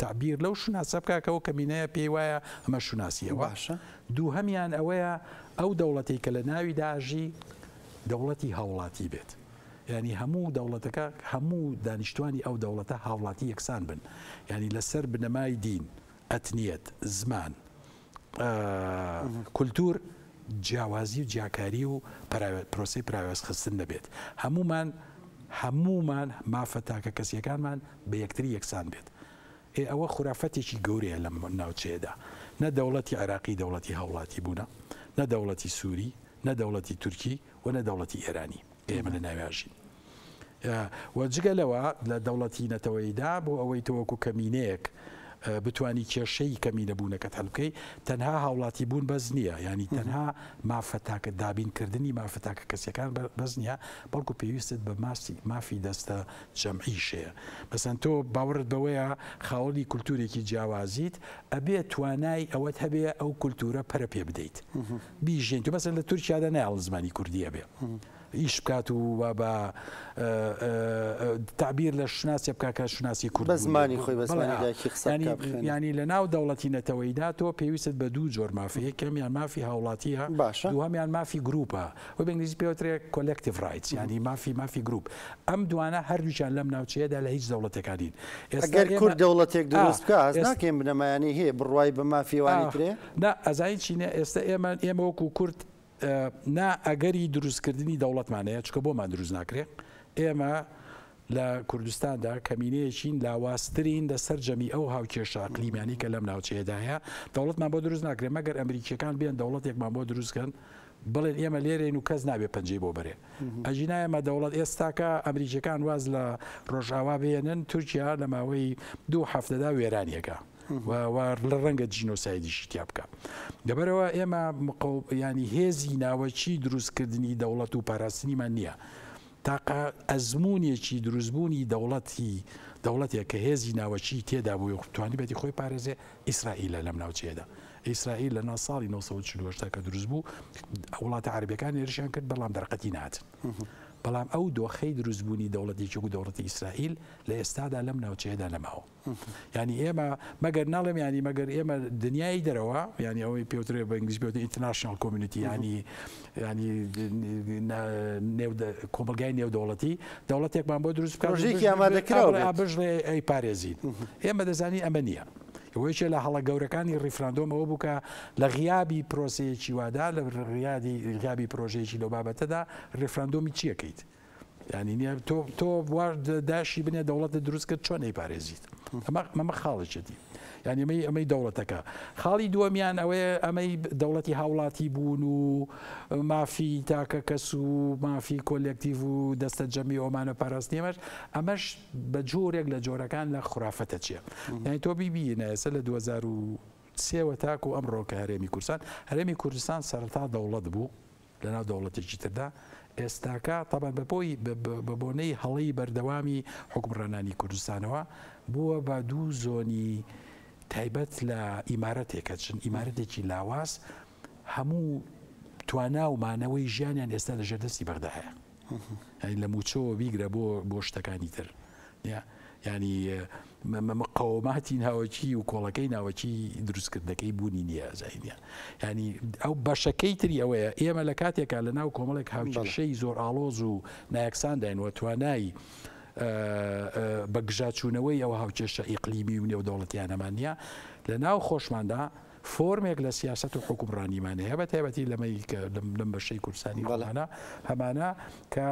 تەعبیر لەو شوناسە بکا کە ئەو کەمینەیە پێی وایە ئەمە شوناسی ئەوە. باشە. دووهەمیان ئەوەیە ئەو دەوڵەتەی کە لە ناویدا ئەژی دەوڵەتی هاوڵاتی بێت. یانی هەموو دەوڵەتەکە هەموو دانیشتوانی ئەو دەوڵەتە هاوڵاتی یەکسان بن یانی لەسەر بنەمای دین، ئەتنیەت، زمان، کولتوور جیاوازی و جیاکاری و پرۆسەی پراوێزخستن نەبێت. هەموومان هەموومان مافە تاکەکەسیەکانمان بە یەکتری یەکسان بێت. ئێ ئەوە خورافەتێکی گەورەیە لەم ناوچەیەدا. نە دەوڵەتی عێراقی دەوڵەتی هاوڵاتی بوونە، نە دەوڵەتی سووری، نە دەوڵەتی تورکی و نە دەوڵەتی ئێرانی. کە ئێمە لە ناویا ژین. و جگە لەوە لە دەوڵەتی نەتەوەییدا بۆ ئەوەی تۆ وەکو کەمینەیەک بتانی کێشەی کەمینەبوونەکەت هەل بکەی تەنها هاوڵاتی بوون بەس نییە ینی تەنها مافە تاکە دابینکردنی مافە تاکە کەسیەکان بەس نییە بەڵکو پێویستت بە ماسی مافی دەستە جەمعیش هەیە مەسەن تۆ باوەڕت بەوەیە خاوەنی کولتورێکی جیاوازیت ئەبێ توانای ئەوەت هەبێ ئەو کولتورە پەرە پێ بدەیت بیژێن تۆ مەسەن لە تورکیادا نایەڵن زمانی کوردی هەبێ ئیش بکات و وا بە تەعبیر لە شوناسێ بکات کە شوناسی کورد بە زمانی خۆی بە زمانی دایکی قسە بکا بخوێنێ. یانی لە ناو دەوڵەتی نەتەوەییدا تۆ پێویستت بە دوو جۆر مافە یەکەمیان مافی هاوڵاتییە باشە. دووهەمیان مافی گرووپە وەی بە ئینگلیزی پێ وترێ collective rights یانی مافی مافی گرووپ ئەم دوانە هەردووکیان لەم ناوچەیەدا لە هیچ دەوڵەتێکا نین ئێستا ئەگەر ئێمە کورد دەوڵەتێک ئا دروست بکا هەست ئێستا ناکەین بنەمایانەی هەیە بڕوای بە مافی ئەوانی ئاخ ترێ؟ نا ئەزانی چی نیە ئێستا ئێمە ئێمە وەکوو کورد نا ئەگەری دروستکردنی دەوڵەتمان هەیە، چونکە بۆمان دروست ناکرێ. ئێمە لە کوردستاندا کەمینەیەکین لاوازترین لە سەرجەمی ئەو هاوکێشە ئەقلیمیانەی کە لەم ناوچەیەدا هەیە، دەوڵەتمان بۆ دروست ناکرێ مەگەر ئەمریکییەکان بێن دەوڵەتێکمان بۆ دروست کەن بڵێن ئێمە لێرەین و کەس نابێ پەنجەی بۆ بەرێ. ئەگینا ئێمە دەوڵەت ئێستاکە ئەمریکییەکان واز لە ڕۆژئاوا بهێنن تورکیا لە ماوەی دوو هەفتەدا وێرانی ئەکا. و لە ڕەنگە جینۆسایدیشی تیا بکا. لەبەرئەوە ئێمە ینی هێزی ناوەکی دروستکردنی دەوڵەت و پاراستنیمان نییە. تاقە ئەزموونێکی دروستبوونی دەوڵەتی دەوڵەتێک کە هێزی ناوەکی تێدا بووی و توانیبێتی خۆی پارێزێ ئیسرائیلە لەم ناوچەیەدا. ئیسرائیل لە نا ساڵی 1948 کە دروست بوو وڵاتە عەرەبیەکان هێرشیان کرد بەڵام دەرقەتی نەهاتن. بەڵام ئەو دۆخەی دروستبوونی دەوڵەتێکی وەکو دەوڵەتی ئیسرائیل لە ئێستادا لەم ناوچەیەدا نەماوە. یانی ئێمە مەگەر ناڵێم ینی مەگەر ئێمە دنیای دەرەوە ینی ئەوەی پێوترێ بە ئینگلیش پێوترێ international community ینی ینی کۆمەلگای نێودەوڵەتی دەوڵەتێکمان بۆ دروست بکات پرۆژەیەکی ئامادەکراو بێت. بژڵێ ئەی پارێزین ئێمە دەزانین ئەمە نییە. ئەوەیشە لە هەڵە گەورەکانی ڕیفراندۆم ئەوە بوو کە لە غیابی پرۆسەیەکی وادا لە غیابی غیابی پرۆژەیەکی لەو بابەتەدا ڕیفراندۆمی چیەکەیت؟ یانی نیە تۆ تۆ داشی بنێ دەوڵەتت دروست کرد چۆن ئەیپارێزیت ئەمە ئەمە خاڵێکێتی یانی ئەمەی ئەمەی دەوڵەتەکە خاڵی دووەمیان ئەوەیە ئەمەی دەوڵەتی هاوڵاتی بوون و مافی تاکە کەس و مافی کۆلێکتیڤ و دەستە جەمی ئۆمانە پاراستنی ئەمەش ئەمەش بە جۆرێک لە جۆرەکان لە خرافەتە چیە یانی تۆ بیبینە ئێستا لە 2003 وە تاکو ئەمڕۆ کە هەرێمی کوردستان هەرێمی کوردستان سەرەتا دەوڵەت بوو لەناو دەوڵەتێکی تردا، ئێستاکە تەبعەن بە پۆی بە بۆنەی هەڵەی بەردەوامی حوکمڕانانی کوردستانەوە بووە بە دوو زۆنی تایبەت لە ئیمارەتێک ئەچن، ئیمارەتێکی لاواز هەموو توانا و مانەوەی ژیانیان ئێستا لە ژێر دەستی بەغدا هەیە. یانی لە مووچەوە بیگرە بۆ بۆ شتەکانی تر ینی مقاوماتی ناوەکی و کۆڵەکەی ناوەکی دروستکردنەکەی بوونی نییە زانیە ینی ئەو بەشەکەی تری ئەوەیە ئێمە لە کاتێکا لە ناو کۆمەڵێک هاوکێشەی زۆر ئاڵۆز و نایەکسانداین و توانای بە گژاچوونەوەی ئەو هاوکێشە ئیقلیمی و نێودەوڵەتیانەمان نییە لە ناو خۆشماندا فۆرمێک لە سیاسەت و حوکمڕانیمان هەیە بە تایبەتی لەمەی کە لەم بەشەی کوردستانی خۆمانە هەمانە کە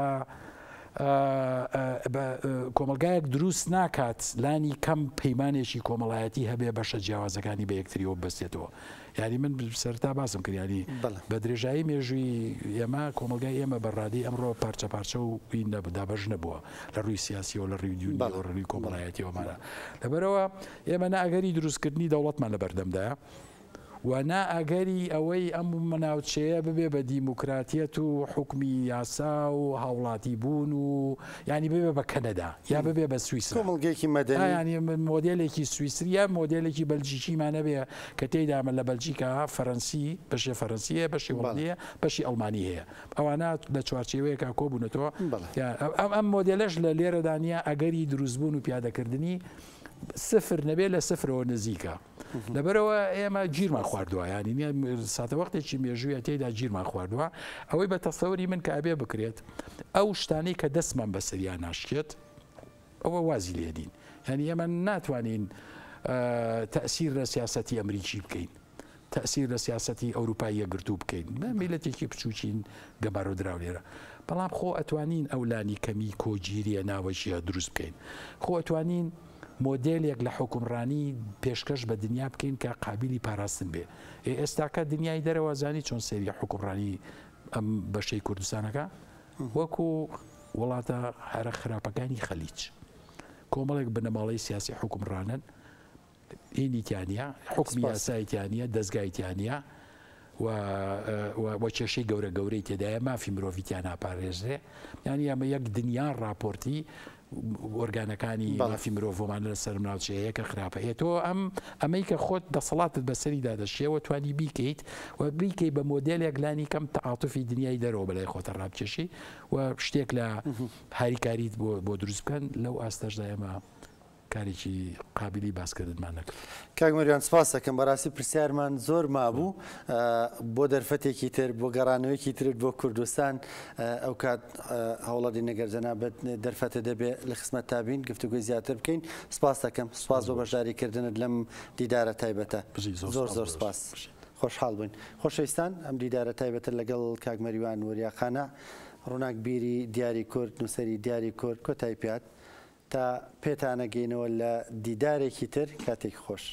کۆمەلگایەک دروست ناکات لانی کەم پەیمانێکی کۆمەڵایەتی هەبێ بەشە جیاوازەکانی بە یەکتریەوە بەستێتەوە یعنی من سەرتا باسم کرد ینی بە درێژایی مێژووی ئێمە کۆمەلگای ئێمە بە ڕادی ئەمڕۆ پارچە پارچە و دابەش نەبووە لە ڕووی سیاسیەوە لە ڕووی دینیەوە ڕووی کۆمەڵایەتیەوەمانە لەبەرەوە ئێمە نە ئەگەری دروستکردنی دەوڵەتمان لە بەردەمدایە و نە ئەگەری ئەوەی ئەم ناوچەیە ببێ بە دیموکراتیەت و حوکمی یاسا و هاوڵاتی بوون و یانی ببێ بە کەنەدا یا ببێ بە سویسرا. کۆمەڵگەیەکی مەدەنی. یانی مۆدێلێکی سویسری یا مۆدێلێکی بەلجیکیمان هەبێ کە تێیدا لە بەلجیکا فەرەنسی بەشێ فەرەنسی هەیە بەشی هۆڵەندی هەیە بەشی ئەڵمانی هەیە ئەوانە لە چوارچێوەیەکا کۆبوونەتەوە ئەم مۆدێلەش لە لێرەدا نییە ئەگەری دروستبوون و پیادەکردنی سفر نەبێ لە سفرەوە نزیکە لەبەرەوە ئێمە گیرمان خواردووە ینی ساتەوەختێکی مێژوویە تێدا گیرمان خواردووە ئەوەی بە تەسەوری من کە ئەبێ بکرێت ئەو شتانەی کە دەستمان بەسەریا ناشکێت ئەوە وازی لێدین یعنی ئێمە ناتوانین تەسیر لە سیاستی ئەمریکی بکەین تەئسیر لە سیاسەتی ئەوروپای یەکگرتوو بکەین. میللەتێکی بچووکین گەمارۆدراو لێرە. بەڵام خۆ ئەتوانین ئەو لانیکەمی کۆگیریە ناوەکیە دروست بکەین. خۆ ئەتوانین مۆدێلێک لە حوکمڕانی پێشکەش بە دنیا بکەین کە قابیلی پاراستن بێ. ئێ ئێستاکە دنیای دەرەوە زانی چۆن سەیری حوکمڕانی ئەم بەشەی کوردستانەکا؟ وەکو وڵاتە هەرە خراپەکانی خەلیج. کۆمەڵێک بنەماڵەی سیاسی حوکمڕانن. هینی تیا نییە، حوکمی یاسای تیا نییە، دەزگای تیا نییە و و کێشەی گەورە گەورەی تێدایە، مافی مرۆڤی تیا ناپارێزرێ. یانی ئەمە یەک دنیا ڕاپۆرتی ئۆرگانەکانی مافی مرۆڤۆمان لەسەر ناوچەیە کە خراپە. ئێ تۆ ئەم ئەمەی کە خۆت دەسەڵاتت بەسەریدا دەشێوە توانی بیکەیت و بیکەی بە مۆدێلێک لانی کەم تەعاتوفی دنیای دەرەوە بەلای خۆتە ڕابکێشی و شتێک لە هاریکاریت بۆ دروست بکەن لەو ئاستەشدا ئێمە کارێکی قابیلی باسکردنمان نەکرد. کاک مەریوان سپاست دەکەم بەراستی پرسیارمان زۆر مابوو بۆ دەرفەتێکی تر بۆ گەڕانەوەیەکی ترت بۆ کوردستان ئەو کات هەوڵەدین نەگەر جەنابت دەرفەتە دەبێ لە خزمەت تابین گفتوگۆی زیاتر بکەین سپاس دەکەم سپاس بۆ بەشداریکردنت لەم دیدارە تایبەتە زۆر زۆر سپاس خۆشحاڵ بووین خۆشەویستان ئەم دیدارە تایبەتە لەگەڵ کاک مەریوان وریا قانع ڕووناکبیری دیاری کورد نووسەری دیاری کورد کۆتایی پێات تا پێتانەگەینەوە لە دیدارێکی تر کاتێکی خۆش.